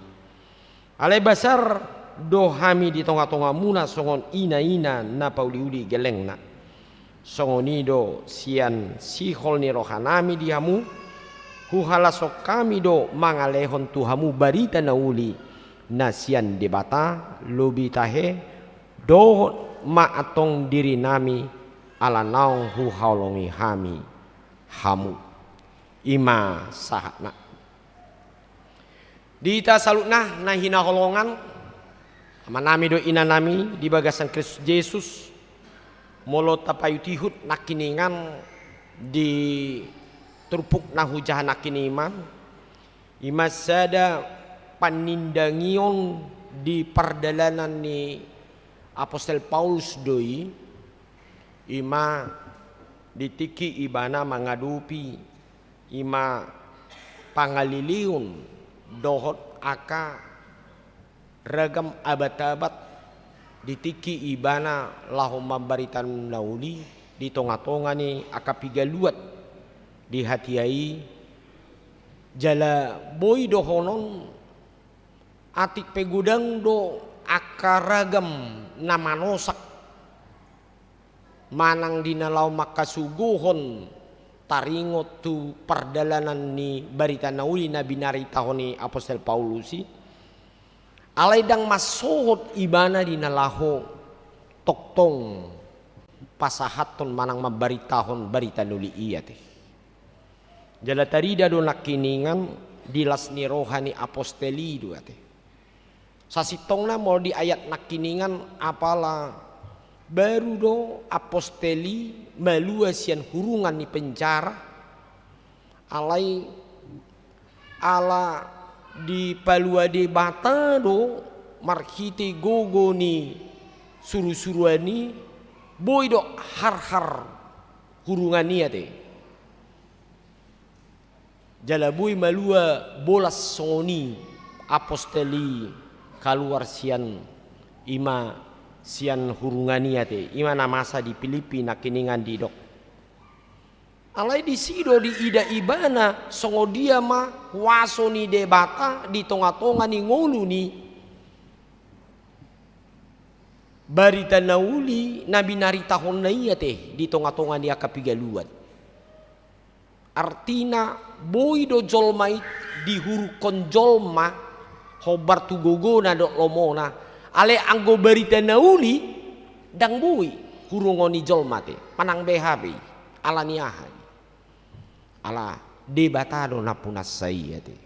Alai basar do hami di tongatongamuna songon inaina na pauliuli gellengna. Songon i do sian sihol ni rohanami di hamu, huhalashon hami do mangalehon tu hamu barita na uli na sian Debata, lobi tahe dohot ma antong dirinami, ala naung huhaholongi hami hamu. I ma sahatna. Di hita saluhutna na hinaholongan, amanami dohot inanami di bagasan Kristus Jesus, molo tapaihutihut nangkiningan di turpuk na hujaha nangkiningan, i ma sada panindangion di pardalanan ni apostel Paulus do i, i ma di tingki ibana mangadopi i ma pangaleleon dohot angka ragam abatabat di tingki ibana laho mambarita na uli di tongatonga ni angka pigaluan di hatiha i, jala boi dohonon atik pe godang do angka ragam na manosak manang di na laho mangkasuguhon taringot tu pardalanan ni barita na uli na binaritahon ni apostel Paulus i. Alai ndang mansohot ibana di na laho tongtong pasahathon manang mambaritahon barita na uli i ate. Jala tarida do nangkiningan di las ni roha ni apostel i do ate. Sasintongna molo di ayat nangkiningan apala baru do apostel i malua sian hurungan ni penjara, alai ala dipalua Debata do marhite gogo ni surusuruan i, boi do harhar hurungan i ate. Jala boi malua bolas songon i apostel i kaluar sian, i ma sian hurungan i ate, i ma na masa di Pilippi nangkiningan didok. Alai disi do diida ibana songon dia ma huaso ni Debata di tongatonga ni ngolu ni barita na uli na binaritahonna i ate di tongatonga ni angka pigaluan. Artina Boi do jolma i dihurukkon jolma hombar tu gogona dohot lomona. Alai anggo barita na uli, ndang boi hurungoni jolma ate. Manang beha be i. Ala ni aha i? Ala Debata do na punasa i ate.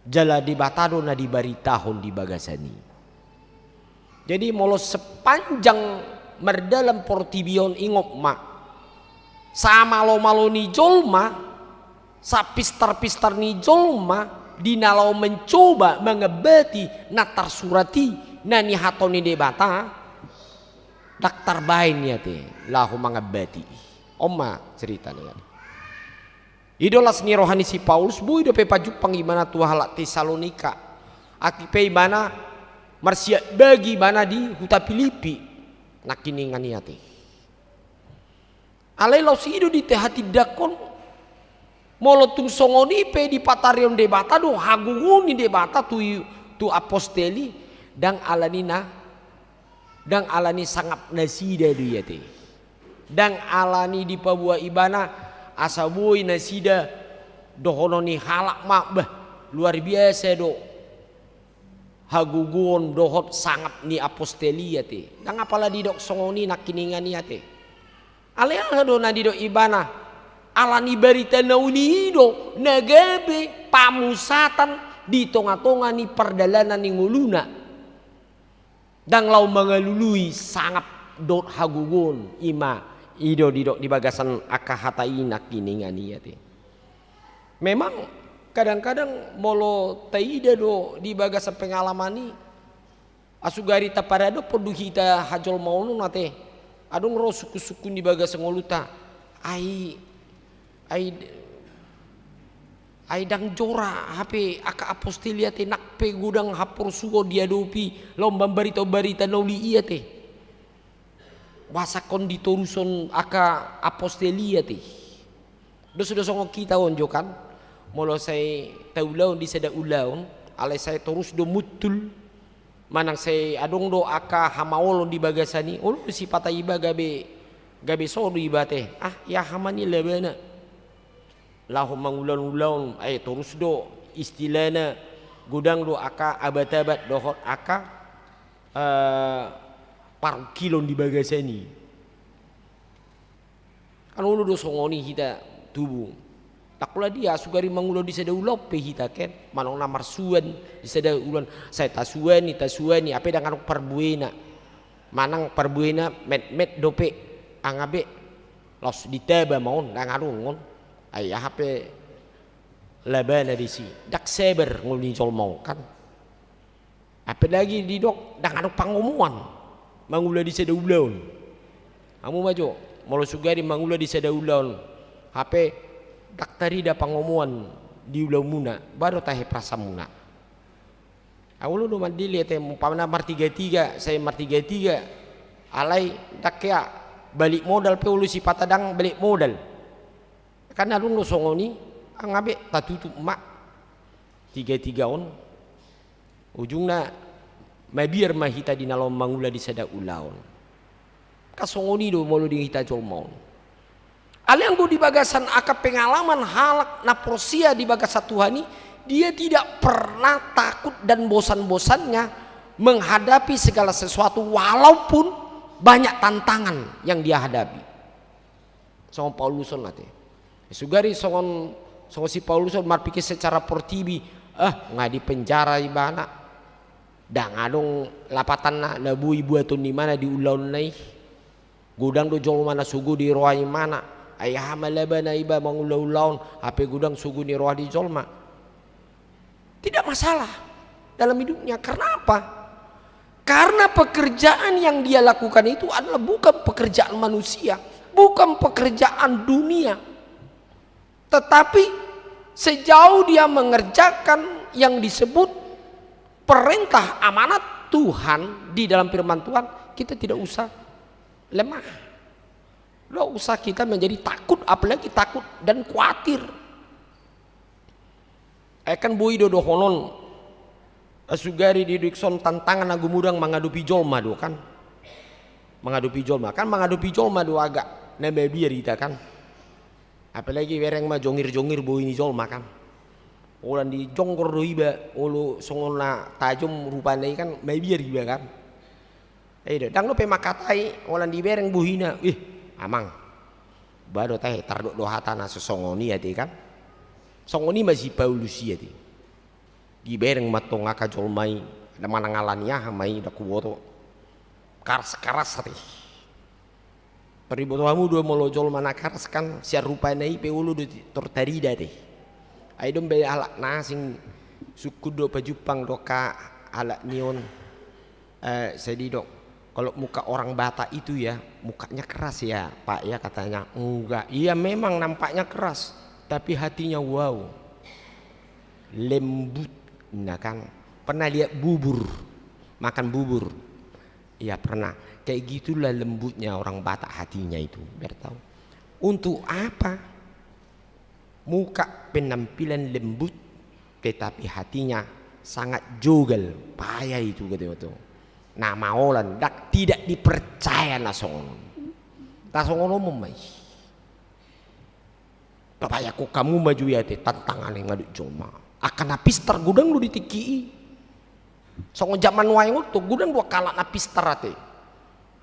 Jala Debata do na dibaritahon di bagasan i. Jadi molo sepanjang mardalan portibi on, ingot ma, samalo-malo ni jolma, sapistar-pistar ni jolma di na laho mencoba mangambati na tarsurat i, na nihatahon ni Debata, ndang tarbaen i ate laho mangambati i. On ma ceritana i ate. I do las ni roha ni si Paulus, boi dope pajumpang ibana tu halak Tesalonika. Atik pe ibana marsiat bagi ibana di huta Pilipi nangkiningan i ate. Alai laos i do dihatindangkon, molo tung songon i pe dipatarihon Debata do hagogoon ni Debata tu i, tu apostel i, ndang ala ni na, ndang ala ni sangap nasida do i ate. Ndang ala ni dipaboa ibana asa boi nasida dohonon ni halak ma, bah, luar biasa do hagogoon dohot sangap ni apostel i ate. Ndang apala didok songon i nangkiningan i ate. Alai aha do na didok ibana? Ala ni barita na uli i do na gabe pamusatan di tonga-tonga ni pardalanan ni ngoluna. Ndang laho mangalului sangap dohot hagogoon, i ma i do didok di bagasan angka hata i nangkiningan i ate. Memang kadang-kadang molo taida do di bagasan pengalaman i, asugari taparadophon do hita hajolmaon on ate, adong ro sungkun-sungkun di bagasan ngolunta. Ai, ai, ai ndang jora hape angka apostel i ate, nang pe godang haporsuon diadopi laho mambaritahon barita na uli i ate. Boasa ingkon ditorushon angka apostel i ate. Dos do songon hita on jo kan. Molo sai taulahon di sada ulaon, alai sai torus do muncul, manang sai adong do angka hamaolon di bagasan i, olo do sipata iba gabe, gabe so do iba ate. Ah, ia aha ma ni labana. Laho mangulahon ulaon, ai torus do istilahna, godang do angka abat-abat dohot angka, eh, parungkilon di bagasan i. Kan olo do songon i hita tubu. Ndang pola dia, asugari mangula di sada ulaon pe hita kan, manang na marsuan di sada ulaon, sai tasuani, tasuani, hape ndang adong parbuena. Manang parbuena metmet dope, nga be, laos ditaba ma on, ndang adong on. Ai aha pe labana disi, ndang sabar ngolu ni jolma on kan. Apalagi didok ndang adong pangomoan mangula di sada ulaon. Hamu ma jo, molo sugari mangula di sada ulaon, hape ndang tarida pangomoan di ulaonmuna, boha do tahe perasaanmuna? Olo do mandele ate, umpamana martiga-tiga, sai martiga-tiga, alai ndang hea, balik modal pe olo sipata ndang balik modal. Kan adong do songon i, nga be tatutup ma tiga-tiga on. Ujungna mabiar ma hita di na laho mangula di sada ulaon. Kan songon i do molo di hita jolma on. Alai anggo di bagasan angka pengalaman halak na porsea di bagasan Tuhan i, dia tidak pernah takut dan bosan-bosannya menghadapi segala sesuatu walaupun banyak tantangan yang dia hadapi. Songon Paulus on ate. Sugari songon, songon si Paulus on marpikir secara portibi, eh, nga dipenjara ibana. Ndang adong lapatanna na boi buaton ni ibana di ulaonna i. Godang do jolma na sogo di roha ni ibana. Ai aha ma labana iba mangula ulaon, hape godang sogo ni roha ni jolma. Tidak masalah dalam hidupnya. Karena apa? Karena pekerjaan yang dia lakukan itu adalah bukan pekerjaan manusia, bukan pekerjaan dunia. Tetapi sejauh dia mengerjakan yang disebut perintah amanat Tuhan di dalam firman Tuhan, kita tidak usah lemah. Tidak usah kita menjadi takut, apalagi takut dan khawatir. Ai kan boi do dohonon, eh, sugari di dison tantangan na gumodang mangadopi jolma do kan. Mangadopi jolma. Kan mangadopi jolma do agak na mabiar hita kan. Apalagi bereng ma jongir-jongir bohi ni jolma kan. Holan dijonggor do iba, olo songon na tajom rupana i kan, mabiar iba kan. Eda, ndang dope mangkatai, holan dibereng bohina. Ih, amang. Ba do tahe, tardok do hata na so songon i ate kan. Songon i ma si Paulus i ate. Dibereng ma tong angka jolma i, na manang ala ni aha ma i, ndang huboto. Karas-karas ate. Pariboto hamu do molo jolma na karas kan, sian rupana i pe olo do tor tarida ate. Ai dombe halak na asing sungkun do pajumpang do angka halak ni on. Eh, saya didok, kalau muka orang Batak itu ya, mukanya keras ya, Pak ya, katanya. Enggak, iya memang nampaknya keras, tapi hatinya wow. Lembut, nah kan. Pernah lihat bubur, makan bubur? Ya pernah. Kayak gitulah lembutnya orang Batak hatinya itu, biar tahu. Untuk apa? Muka penampilan lembut, tetapi hatinya sangat jogal, paya itu, kata itu. Na maolan, dak, tidak dipercaya na songon on. Na songon on ma i. Papayakkon hamu ma jo i ate, tantangan i ngadok jolma. Angka na pistar godang do di tingki i. Songon jaman nuaeng on tong, godang do angka halak na pistar ate.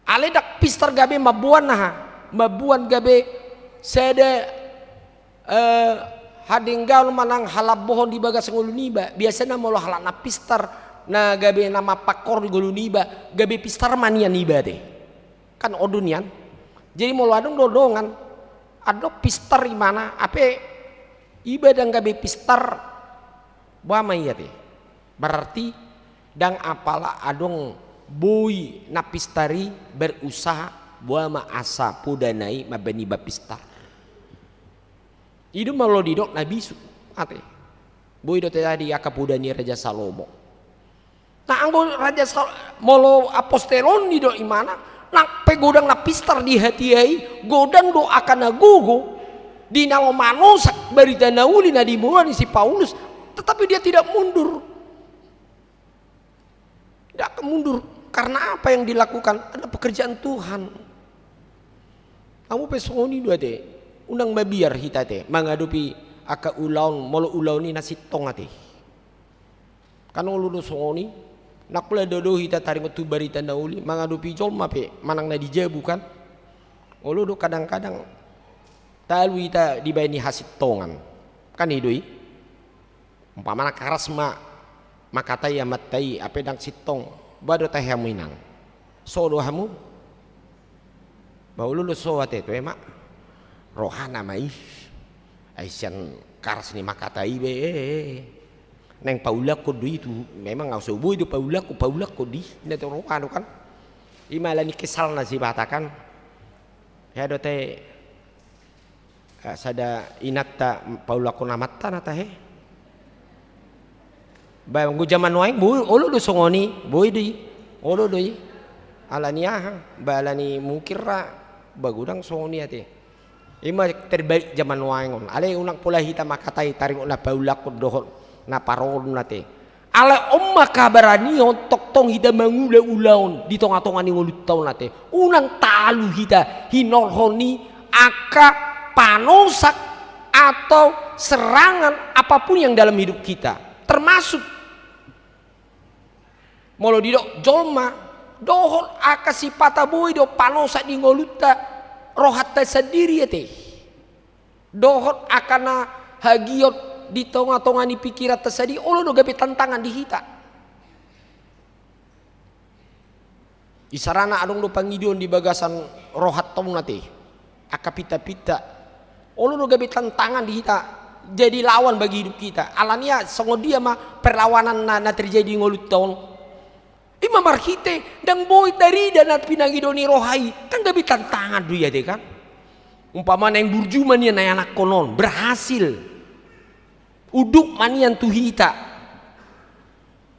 Alai ndang pistar gabe mamboan aha, mamboan gabe sada, eh, hadenggaon manang halambohon di bagas ngolu niba. Biasana molo halak na pistar, na gabe na mampangkor di ngolu niba, gabe pistar ma nian iba ate. Kan on do nian. Jadi molo adong do dongan, adong pistar imana, hape iba ndang gabe pistar, boha ma i ate. Berarti ndang apala adong boi na pistar i berusaha, boha ma asa podana i mambaen iba pistar. I do molo didok na bisuk ate. Boi do terjadi angka poda ni Raja Salomo. Nah, anggo Raja Sal-, molo apostel on didok imana, nang pe godang na pistar di hatiha i, godang do angka na gogo, di na laho manosak barita na uli na diboan ni si Paulus, tetapi dia tidak mundur. Tidak mundur. Karena apa yang dilakukan? Ada pekerjaan Tuhan. Hamu pe songon i do ate. Unang mabiar hita ate mangadopi angka ulaon, molo ulaon i na sintong ate. Kan olo do songon i, nang pola do hita taringot tu barita na uli, mangadopi jolma pe manang na di jabu kan. Olo do kadang-kadang talu hita dibaen hasintongan. Kan i do i. Umpamana karas ma mangkatai amanta i, hape ndang sintong. Boha do tahe hamu inang? So do hamu? Ba olo do so ate, toe ma. Rohana ma i. Ai sian karas ni mangkatai be, eh, eh, eh. Naeng paulakkon do i tu, memang au so boi do paulakkon, paulakkon do i, na tu roha do kan. I ma ala ni kesalna si Batak kan. Hea do tahe, eh, sada inanta paulakkon amantana tahe. Ba anggo jaman nuaeng boi, olo do songon i, boi do i. Olo do i. Ala ni aha? Ba ala ni mungkin ra, ba godang songon i ate. I ma terbalik jaman nuaeng on. Alai unang pola hita mangkatai taringot na paulakkon dohot na parolon ate. Alai on ma angka baranion tongtong hita mangula ulaon di tonga-tonga ni ngolunta on ate. Unang talu hita hinorhon ni angka panosak atau serangan apapun yang dalam hidup kita. Termasuk molo didok jolma, dohot angka sipata boi do panosak di ngolunta, rohanta sandiri ate. Dohot angka na hagiot di tonga-tonga ni pikiranta sandiri, olo do gabe tantangan di hita. Isarana adong do pangidoan di bagasan rohanta on ate. Angka pinta-pinta. Olo do gabe tantangan di hita. Jadi lawan bagi hidup kita. Ala ni aha, songon dia ma perlawanan na, na terjadi di ngolunta on. I ma marhite, ndang boi tarida na pinangido ni roha i. Kan gabe tantangan do i ate kan. Umpama naeng burju ma nian na ianakhon on, berhasil. Unduk ma nian tu hita.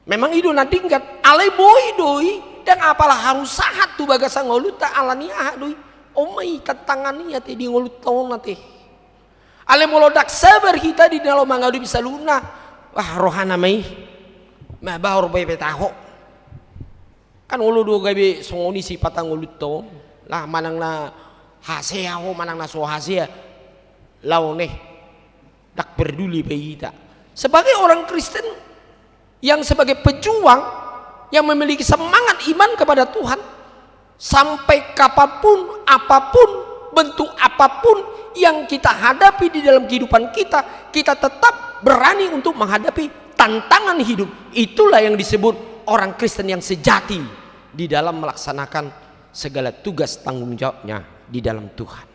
Memang i do na denggan, alai boi do i, ndang apala harus sahat tu bagasan ngolunta ala ni aha do i. On ma i tantangan i ate di ngolunta on ate. Alai molo ndang sabar hita di na laho mangadopi saluhutna, wah, rohana ma i. Ma baor boi pe taho. Kan olo do gabe songon i sipata ngolunta on. Lah manang na hasea ho, manang na so hasea. laon e, ndang perduli be hita. Sebagai orang Kristen yang sebagai pejuang, yang memiliki semangat iman kepada Tuhan, sampai kapanpun, apapun, bentuk apapun yang kita hadapi di dalam kehidupan kita, kita tetap berani untuk menghadapi tantangan hidup. Itulah yang disebut orang Kristen yang sejati di dalam melaksanakan segala tugas tanggung jawabnya di dalam Tuhan.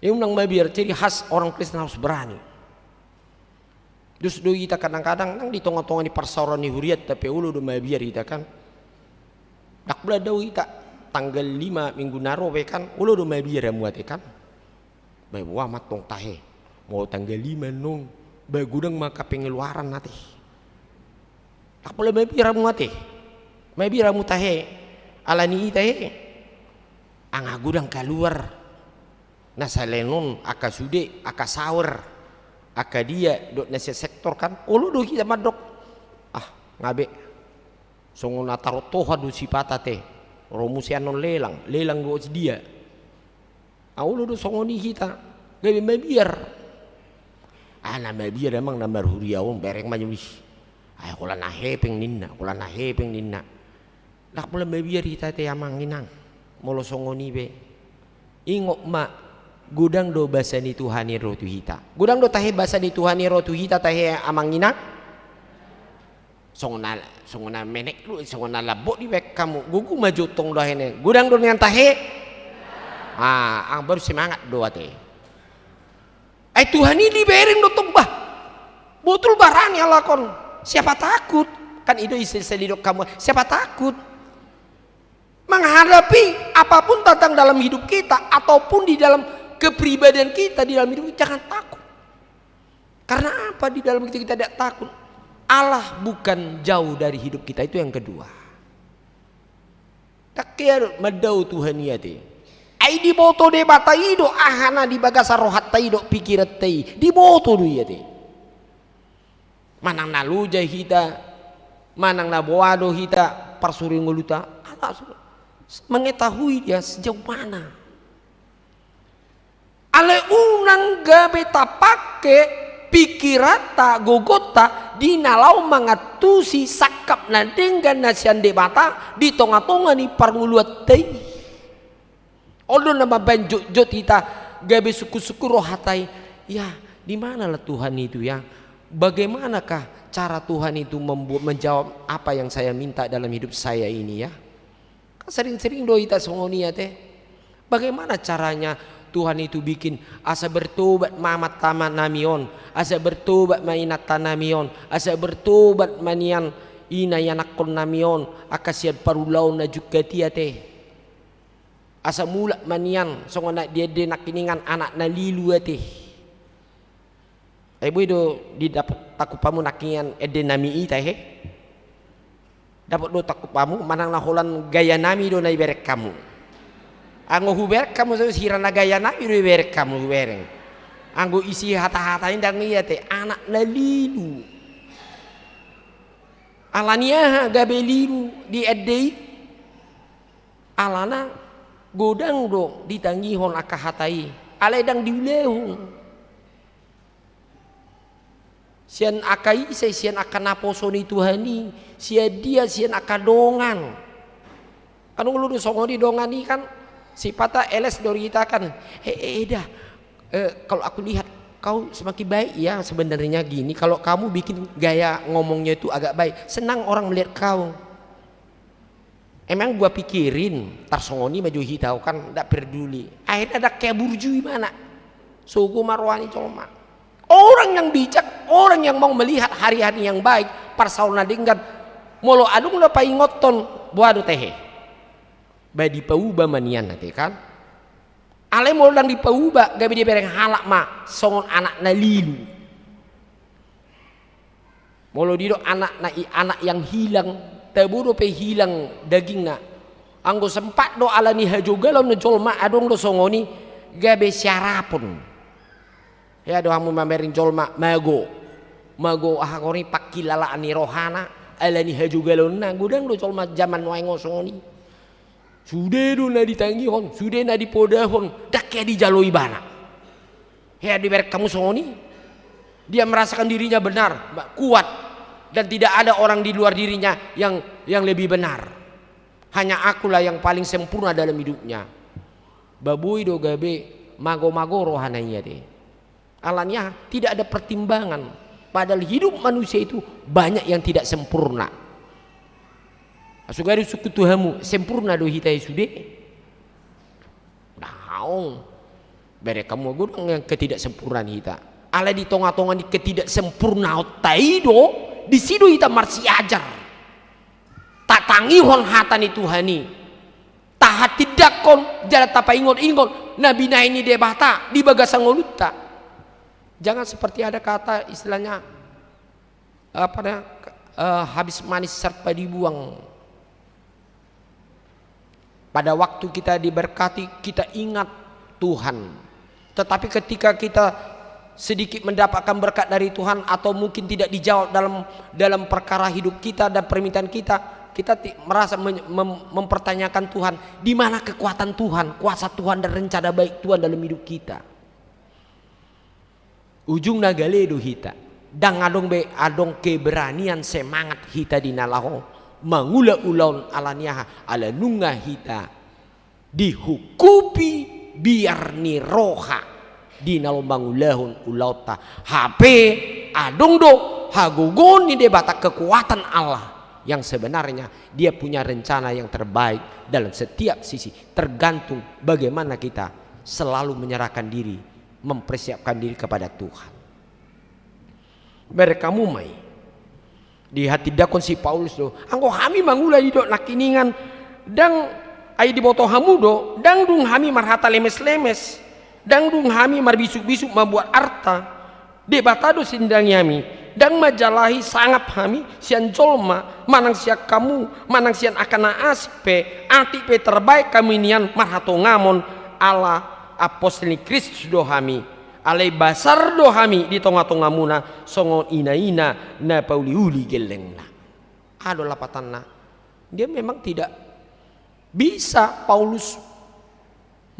Ia unang mabiar, ciri khas orang Kristen harus berani. Dos do hita kadang-kadang nang di tonga-tonga ni parsaoran ni hurianta pe olo do mabiar hita kan. Ndang pola dao hita tanggal lima minggu na ro pe kan, olo do mabiar hamu ate kan. Ba boha ma antong tahe. Molo tanggal lima annon, ba godang ma angka pengeluaran ate. Ndang pola mabiar hamu ate. Mabiar hamu tahe. Alani i tahe. Nga godang kaluar. Na salenon, angka sude, angka sawer, angka dia, dohot na sian sektor kan, olo do hita mandok. Ah, nga be. Songon na tartoha do sipata te. Ro muse annon lelang, lelang dohot dia. Ah, olo do songon i hita. Gabe mabiar. Ah, na mabiar amang na marhuria on, bereng ma jom i. Ai holan na hepeng ninna, holan na hepeng ninna. Ndang pola mabiar hita ate amang inang. Molo songon i be. Ingot ma, godang do basa ni Tuhan i ro tu hita. Godang do tahe basa ni Tuhan i ro tu hita tahe amang inang. Songon na, songon na menek do, songon na lambok dibaen hamu. Gogo ma jo tong do akhirna. Godang do nian tahe. Ah, nga baru semangat do ate. Ai Tuhan i dibereng do tong bah. Botul barani halak on. Siapa takut? Kan i do istilah sai didok hamu. Siapa takut? Menghadapi apapun tantangan dalam hidup kita ataupun di dalam kepribadian kita, di dalam hidup kita, jangan takut. Karena apa di dalam hidup kita tidak takut? Allah bukan jauh dari hidup kita, itu yang kedua. Ndang hea do mandao Tuhan i ate. Ai diboto Debata i do aha na di bagasan rohanta i dohot pikiranta i. Diboto do i ate. Manang na loja hita, manang na boha do hita parsuri ngolunta, Allah mengetahui dia sejauh mana. Alai unang gabe tapangke pikiranta, gogonta di na laho mangantusi sangkap na denggan na sian Debata di tonga-tonga ni parngoluanta i. On do na mambaen jotjot hita gabe sungkunsungkun rohanta i. Ya, di manalah Tuhan itu ya? Bagaimanakah cara Tuhan itu membuat, menjawab apa yang saya minta dalam hidup saya ini ya? Kan sering-sering do hita songon i ate. Bagaimana caranya Tuhan itu bikin asa bertobat ma amantanami on, asa bertobat ma inantanami on, asa bertobat ma nian ina ianakkonnami on, angka sian parulaon na jungkat i ate. Asa mulak ma nian songon na diende nangkiningan anak na lilu ate. Ai boi do didapot tangkup hamu nangkiningan endenami i tahe? Dapot do tangkup hamu, manang na holan gayanami do na ibereng hamu? Anggo hubereng hamu, sira na gayanami do ibereng hamu, hubereng. Anggo isi hata-hata i ndang i ate, anak na lilu. Alani aha gabe lilu di ende i? Alana godang do ditangihon angka hata i, alai ndang diulahon. Sian angka ise? Sian angka naposo ni Tuhan i. Sian dia? Sian angka dongan. Kan olo do songon i dongan i kan, sipata eles do hita kan. Eh, eh, dah. Eh, kalau aku lihat kau semakin baik ya sebenarnya gini. Kalau kamu bikin gaya ngomongnya itu agak baik, senang orang melihat kau. Emang gua pikirin, tarsongon i ma jo hita, au kan ndak perduli. Akhirna ndang hea burju ibana. Sogo ma roha ni jolma. Orang yang bijak, orang yang mau melihat hari-hari yang baik, parsaor na denggan, molo adong na paingothon, boha do tahe? Ba dipauba ma nian ate kan. Alai molo ndang dipauba, gabe dibereng halak ma songon anak na lilu. Molo didok anak na i, anak yang hilang, tabo dope hilang dagingna. Anggo sempat do alani hajogalon jolma, adong do songon i, gabe siarapon. Hea do hamu mamereng jolma mago. Mago aha, songon i pangkilalaan ni rohana, alani hajogalonna, godang do jolma jaman nuaeng on songon i. Sude do na ditangihon, sude na dipodahon, ndang hea dijalo ibana. Hea diberek hamu songon i. Dia merasakan dirinya benar, kuat, dan tidak ada orang di luar dirinya yang yang lebih benar. Hanya akulah yang paling sempurna dalam hidupnya. Ba boi do gabe mago-mago rohana i ate. Alani aha? Tidak ada pertimbangan. Padahal hidup manusia itu banyak yang tidak sempurna. Asa gabe disungkun tu hamu, sempurna do hita i sude? Daong. Berek hamu godang yang ketidaksempurnaan hita. Alai di tonga-tonga ni ketidaksempurnaonta i do, disi do hita marsiajar. Tatangihon hata ni Tuhan i. Tahatindangkon jala tapaingot-ingot na binahen ni Debata di bagasan ngolunta. Jangan seperti ada kata istilahnya apa namanya, eh, habis manis serpa dibuang. Pada waktu kita diberkati, kita ingat Tuhan. Tetapi ketika kita sedikit mendapatkan berkat dari Tuhan atau mungkin tidak dijawab dalam dalam perkara hidup kita dan permintaan kita, kita ti- merasa men- mem- mempertanyakan Tuhan, di mana kekuatan Tuhan, kuasa Tuhan dan rencana baik Tuhan dalam hidup kita. Ujungna gale do hita. Ndang adong be adong keberanian, semangat hita di na laho mangula ulaon. Alani aha? Ala nunga hita dihukupi biar ni roha di na laho mangulahon ulaonta. Hape adong do hagogoon ni Debata, kekuatan Allah yang sebenarnya, Dia punya rencana yang terbaik dalam setiap sisi, tergantung bagaimana kita selalu menyerahkan diri, mempersiapkan diri kepada Tuhan. Berek hamu ma i. Dihatindangkon si Paulus do, anggo hami mangula didok nangkiningan, ndang, ai diboto hamu do, ndang dung hami marhata lemes-lemes, ndang dung hami marbisuk-bisuk mambuat arta. Debata do sindangi hami, ndang manjalahi sangap hami sian jolma, manang sian hamu, manang sian angka na asing pe. Atik pe tarbaen hami nian marhatongamon, ala apostel ni Kristus do hami. Alai basar do hami di tonga-tongamuna songon ina-ina na pauli-uli gellengna. Aha do lapatanna? Dia memang tidak bisa Paulus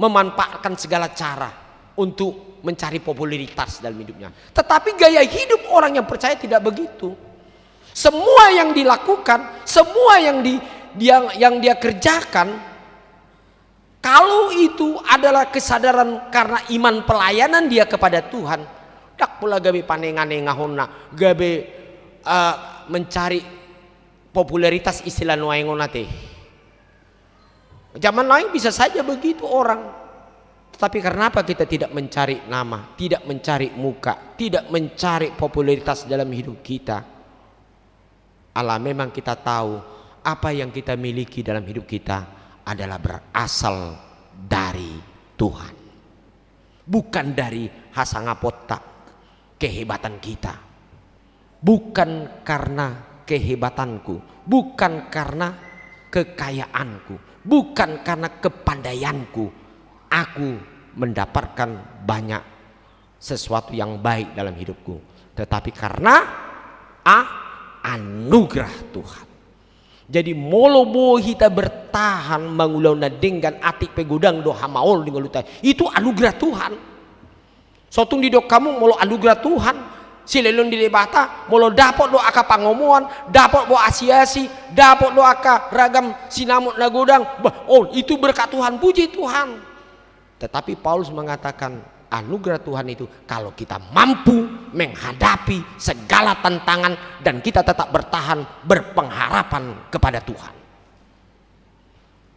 memanfaatkan segala cara untuk mencari popularitas dalam hidupnya. Tetapi gaya hidup orang yang percaya tidak begitu. Semua yang dilakukan, semua yang di, yang, yang dia kerjakan, kalau itu adalah kesadaran karena iman pelayanan dia kepada Tuhan, ndang pola gabe panenga-nengahonna, gabe, eh, mencari popularitas istilah nuaeng on ate. Zaman now bisa saja begitu orang. Tetapi karena apa kita tidak mencari nama, tidak mencari muka, tidak mencari popularitas dalam hidup kita? Ala memang kita tahu apa yang kita miliki dalam hidup kita adalah berasal dari Tuhan. Bukan dari hasangaponta, kehebatan kita. Bukan karena kehebatanku, bukan karena kekayaanku, bukan karena kepandaianku, aku mendapatkan banyak sesuatu yang baik dalam hidupku, tetapi karena, ah, anugerah Tuhan. Jadi molo boi hita bertahan mangulahon na denggan, atik pe godang do hamaol di ngolunta, itu anugerah Tuhan. Sotung didok hamu, molo anugerah Tuhan, silehon ni Debata, molo dapot do angka pangomoan, dapot do asi-asi, dapot do angka ragam sinamot na godang, bah, oh, itu berkat Tuhan, puji Tuhan. Tetapi Paulus mengatakan, anugerah Tuhan itu kalau kita mampu menghadapi segala tantangan dan kita tetap bertahan berpengharapan kepada Tuhan.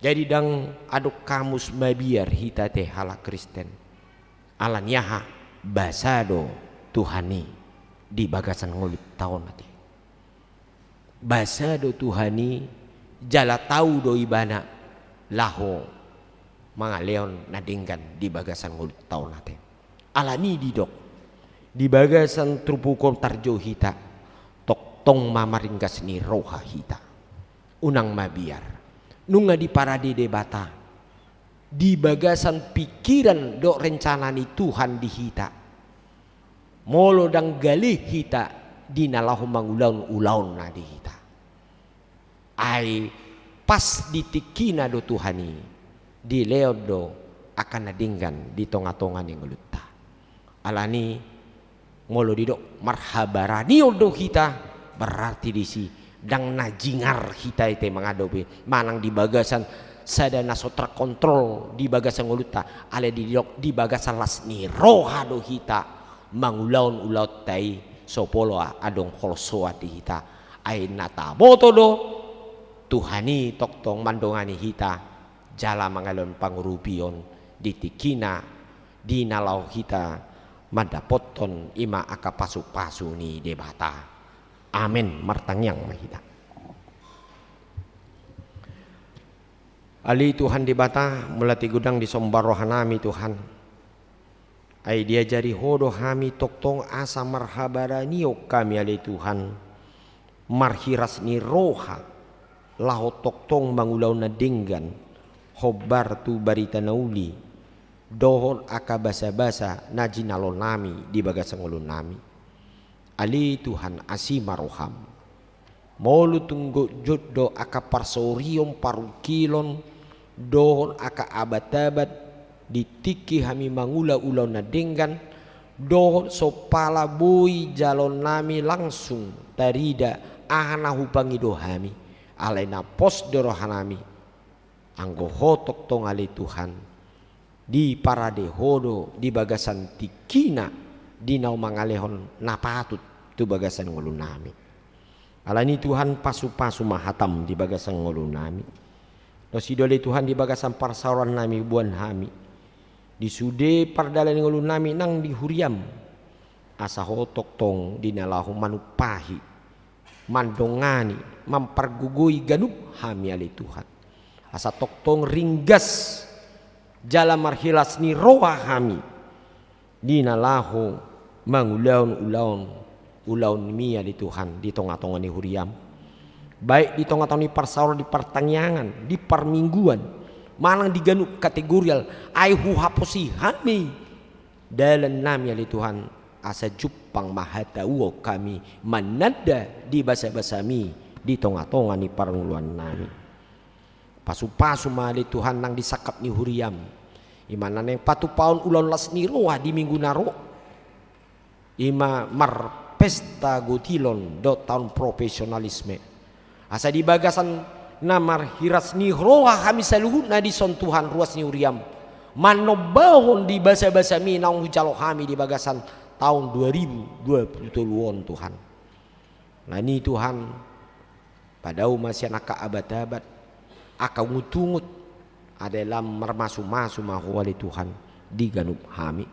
Jadi ndang adong hamus mabiar hita ate halak Kristen. Alani aha? Basa do Tuhan i di bagasan ngolunta on ate. Basa do Tuhan i, jala tau do Ibana laho mangalehon na denggan di bagasan ngolunta on ate. Alani i didok, di bagasan turpuk on tarjou hita, tongtong ma maringgas ni roha hita. Unang mabiar. Nunga diparade Debata di bagasan pikiran dohot rencana ni Tuhan di hita. Molo ndang gale hita di na laho mangulahon ulaonna di hita, ai pas di tingkina do Tuhan i dilehon do angka na denggan di tonga-tonga ni ngolunta. Alani molo didok marhabaranion do hita, berarti disi ndang na jingar hita i te mangadopi, manang di bagasan sada na so terkontrol di bagasan ngolunta, alai didok di bagasan las ni roha do hita mangulahon ulaonta i, so pola adong holsoan di hita. Ai na taboto do Tuhan i tongtong mandongani hita jala mangalehon pangurupion di tingkina di na laho hita mandapothon, i ma angka pasupasu ni Debata. Amen. Martangiang ma hita. Ale Tuhan Debata, mauliate godang disomba rohanami Tuhan. Ai diajari Ho do hami tongtong asa marhabaranion hami ale Tuhan, marhiras ni roha, laho tongtong mangulahon na denggan, hombar tu barita na uli, dohot angka basabasa na jinalonami di bagasan ngolunami. Ale Tuhan, asi ma roham. Molo tung jotjot do angka parsaorion, parungkilon, dohot angka abat-abat, di tingki hami mangula ulaon na denggan, dohot so pala boi jaloonnami langsung tarida aha na hupangido hami, alai na pos do rohanami, anggo Ho tongtong ale Tuhan, diparade Ho do di bagasan tingkina di na mangalehon na patut tu bagasan ngolunami. Alani Tuhan, pasupasu ma hatam di bagasan ngolunami. Dos i do ale Tuhan di bagasan parsaorannami, boan hami di sude pardalan ni ngolunami nang di huriam, asa Ho tongtong di na laho manumpahi, mandongani, mampargogoi ganup hami ale Tuhan. Asa tongtong ringgas jala marhiras ni roha hami di na laho mangulahon ulaon, ulaonmi ale Tuhan di tongatonga ni huriam. Baik di tongatonga ni parsaoran, di partangiangan, di parmingguan, manang di ganup kategorial, ai huhaposi hami dalannami ale Tuhan, asa jumpang ma hatauon hami mananda di basabasami di tongatonga ni parngoluonnami. Pasupasu ma ale Tuhan nang di sangkap ni huriam, i ma na naeng patupaon ulaon las ni roha di minggu na ro, i ma marpesta gotilon dohot taon profesionalisme. Asa di bagasan na marhiras ni roha hami saluhutna dison Tuhan, ruas ni huriam, manombahon di basabasami naung hujalo hami di bagasan taon dua ribu dua puluh tolu on Tuhan. Alani Tuhan, padao ma sian angka abat-abat, angka ungutungut, alai lam marmasumasu ma Ho ale Tuhan di ganup hami.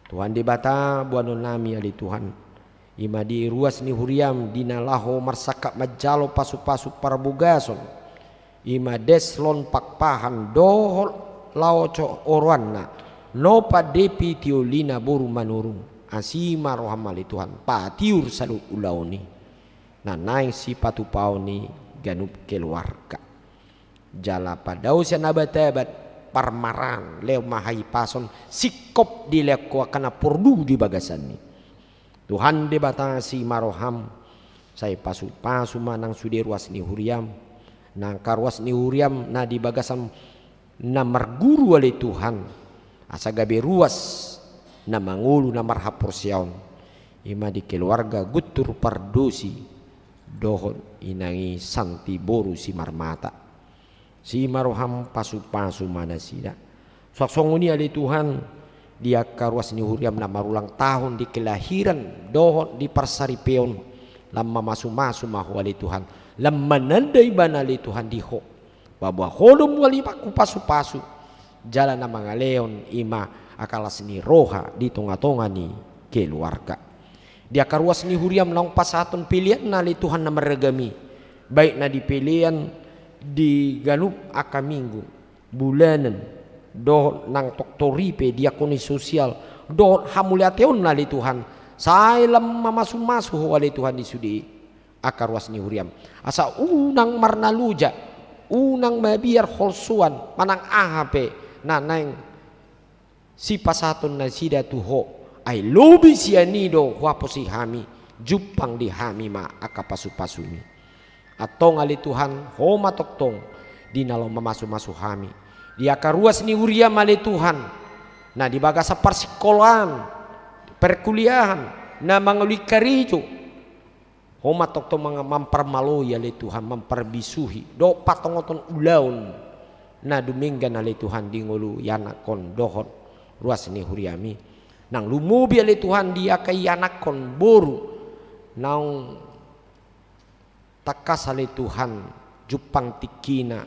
Tuhan Debata boanonnami ale Tuhan, i ma di ruas ni huriam di na laho marsangkap manjalo pasupasu parbogason, i ma Deslon Pakpahan dohot laho oroanna, Nopa Depi Tiolina boru Manurung, asi ma roham ale Tuhan patiur saluhut ulaon i, na naeng sipatupaon ni ganup keluarga. Jala padao sian abat-abat parmaraan, lehon ma hahipason, singkop dilehon Ho angka na porlu di bagasan i. Tuhan Debata, asi ma roham, sai pasupasu ma nang sude ruas ni huriam, nang angka ruas ni huriam na di bagasan na marguru ale Tuhan, asa gabe ruas na mangolu na marhaporseaon, i ma di keluarga Guntur Pardosi dohot inang i Santi boru Simarmata. Asi ma roham, pasupasu ma nasida. Suang songon i ale Tuhan, di angka ruas ni huriam na marulang tahun di kelahiran dohot di parsaripeon, lam mamasumasu ma Ho ale Tuhan, lam mananda ibana ale Tuhan di Ho. Paboa Ho do mual ibana pasupasu, jala na mangalehon i ma angka las ni roha di tongatonga ni keluarga. Di angka ruas ni huriam naung pasahathon peleanna ale Tuhan na marragam i, baik na di pelean di ganup angka minggu, bulanan, dohot nang tongtong i pe diakonis sosial, dohot hamauliateonna ale Tuhan, sai lam mamasumasu Ho ale Tuhan di sude i. Angka ruas ni huriam, asa unang marnaloja, unang mabiar holsoan manang aha pe na naeng sipasahaton nasida tu Ho, ai lobi sian i do huhaposi hami, jumpang di hami ma angka pasupasumi. Antong ale Tuhan, Ho ma tongtong di na laho mamasumasu hami. Di angka ruas ni huriam ale Tuhan, na di bagasan parsingkolaan, perkuliahan, na mangoli karejo. Ho ma tongtong mang-, mamparmaloi ale Tuhan, mamparbisuhi dohot patongothon ulaon na dumenggan ale Tuhan di ngolu ianakhon dohot ruas ni huriami. Nang lumobi ale Tuhan di angka ianakhon boru naung tangkas ale Tuhan jumpang tingkina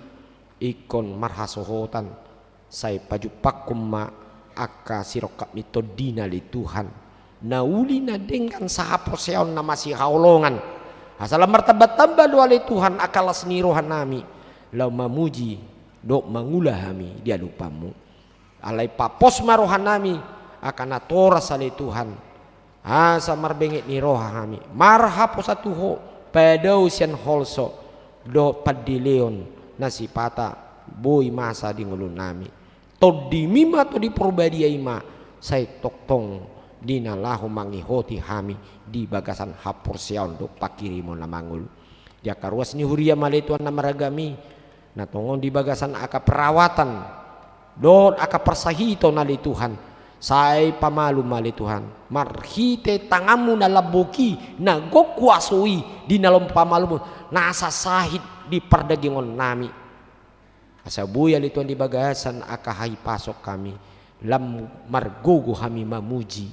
ingkon marhasohotan. Sai pajumpangkon ma angka sirongkap ni tondina ale Tuhan, na uli na denggan sahaporseaon na masihaholongan. Asa lam martamba-tamba do ale Tuhan angka las ni rohanami laho mamuji dohot mangula hami di adopanmu. Alai papos ma rohanami angka natoras ale Tuhan, asa marbenget ni roha hami marhaposan tu Ho, padao sian holso dohot pandeleon na sipata boi masa di ngolunami. Tondimi ma Tondi Parbadia i ma sai tongtong di na laho mangihoti hami di bagasan haporseaon dohot panghirimon na mangolu. Di angka ruas ni huria ma ale Tuhan na maragam i, na tongon di bagasan angka perawatan dohot angka parsahiton ale Tuhan, sai pamalum ma ale Tuhan marhite tanganmu na lambok i, na gok kuaso i di na lam pamalumon, na asa sahit di pardagingon nami. Asa boi ale Tuhan di bagasan angka hahipason hami lam margogo hami mamuji,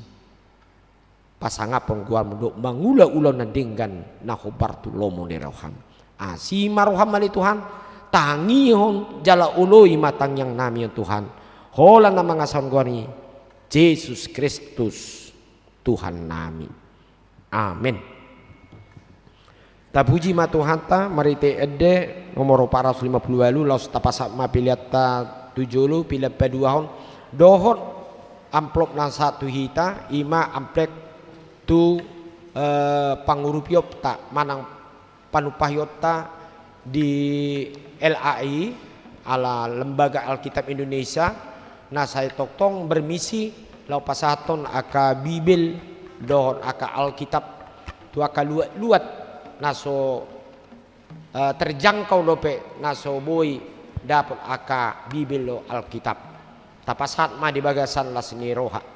pasangaphon goarmu dohot mangula ulaon na denggan na hombar tu lomo ni roham. Asi ma roham ale Tuhan, tangihon jala oloi ma tangiangnami on Tuhan, holan na mangasahon goar ni Jesus Kristus Tuhannami. Amen. Tapuji ma Tuhanta, marhite ende nomor opat ratus lima puluh ualu, laos tapasahat ma peleanta tu jolo, pelean paduahon, dohot amplop na sahat tu hita, i ma amplop tu, eh, pangurupionta manang panumpahionta di L A I, ala Lembaga Alkitab Indonesia, na sai tongtong bermisi laho pasahathon angka Bibel dohot angka Alkitab tu angka luat-luat na so, eh, terjangkau dope na so boi dapot angka Bibel dohot Alkitab. Tapasahat ma di bagasan las ni roha.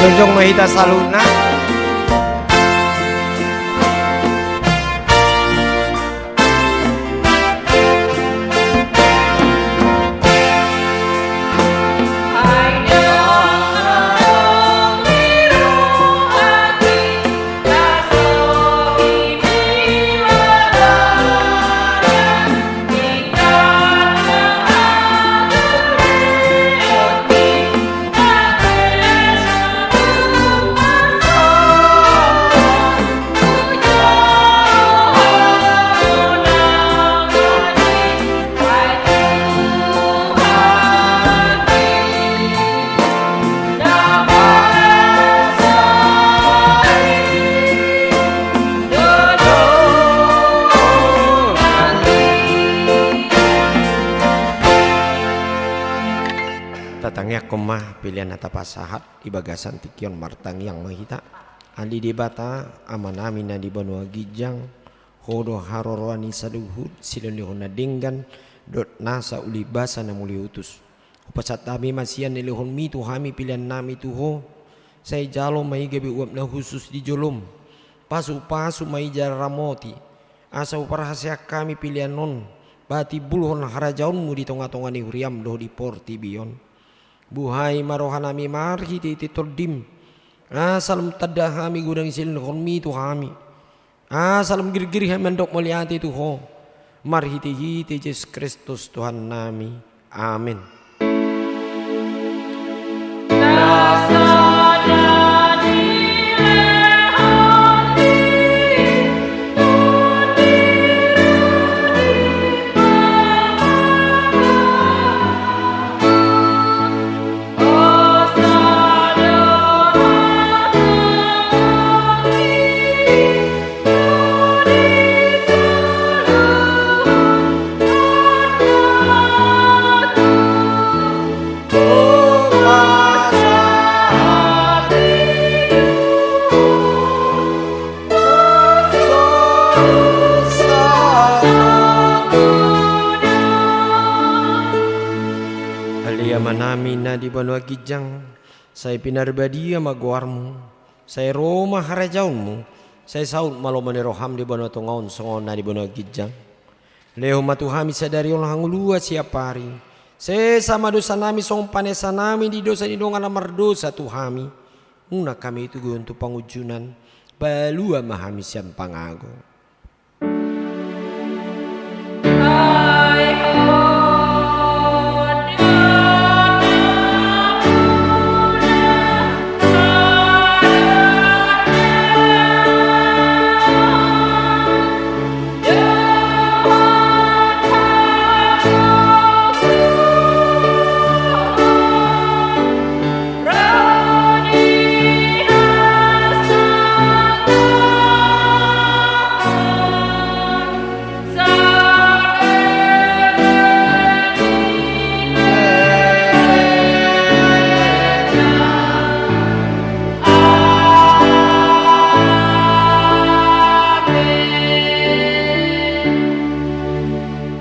Jongjong ma hita saluhutna. Tatangiangkon ma pelean na tapasahat di bagasan tingki on. Martangiang ma hita. Ale Debata, Amanami na di banua ginjang, Ho do haroroan ni saluhut silehonlehon na denggan dohot nasa ulibasa na muliutus. Hupasahat hami ma sian na nilehonmi tu hami peleannami tu Ho. Sai jalo ma i gabe uap na hushus di jolom. Pasupasu ma i jala ramoti, asa huparhaseang hami pelean on patimbulhon harajaonmu di tongatonga ni huriam dohot di portibi on. Buhai ma rohanami marhitehite Tondim, asa lam tanda hami godang silehonlehonmi tu hami, asa lam girgir hami mandok mauliate tu Ho, marhitehite Jesus Kristus Tuhannami. Amen. Ale Amanami na di banua ginjang, sai pinarbadia ma goarmu, sai ro ma harajaonmu, sai saut ma lomo ni roham di banua tonga on songon na di banua ginjang. Lehon ma tu hami sadari on hangoluan siapari. Sesa ma dosanami songon panesanami di dosa ni dongan na mardosa tu hami. Unang hami tuduhon tu pangunjunan. Palua ma hami sian pangago.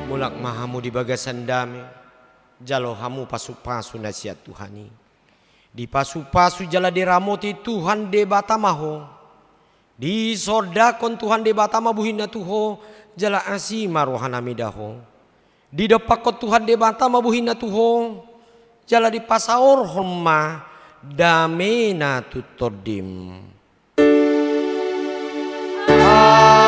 Mulak ma hamu di bagasan dame, jalo hamu pasupasu na sian Tuhan i. Dipasupasu jala diramoti Tuhan Debata ma ho. Disondangkon Tuhan Debata ma bohina tu ho, jala asi ma rohana mida ho. Didompakkon Tuhan Debata ma bohina tu ho, jala dipasaorhon ma damena tu tondim. Amen.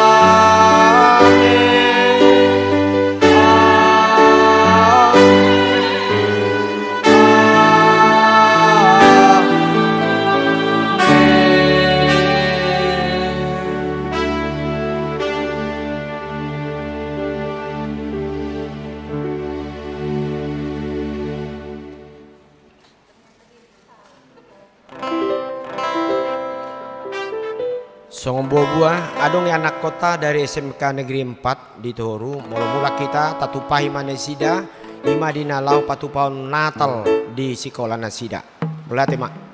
Songon buabua, adong ianakhonta dari S M K Negeri Empat di Toru, molo mulak hita, tatumpahi ma nasida, i ma di na laho patupahon Natal di sikola nasida. Mauliate ma.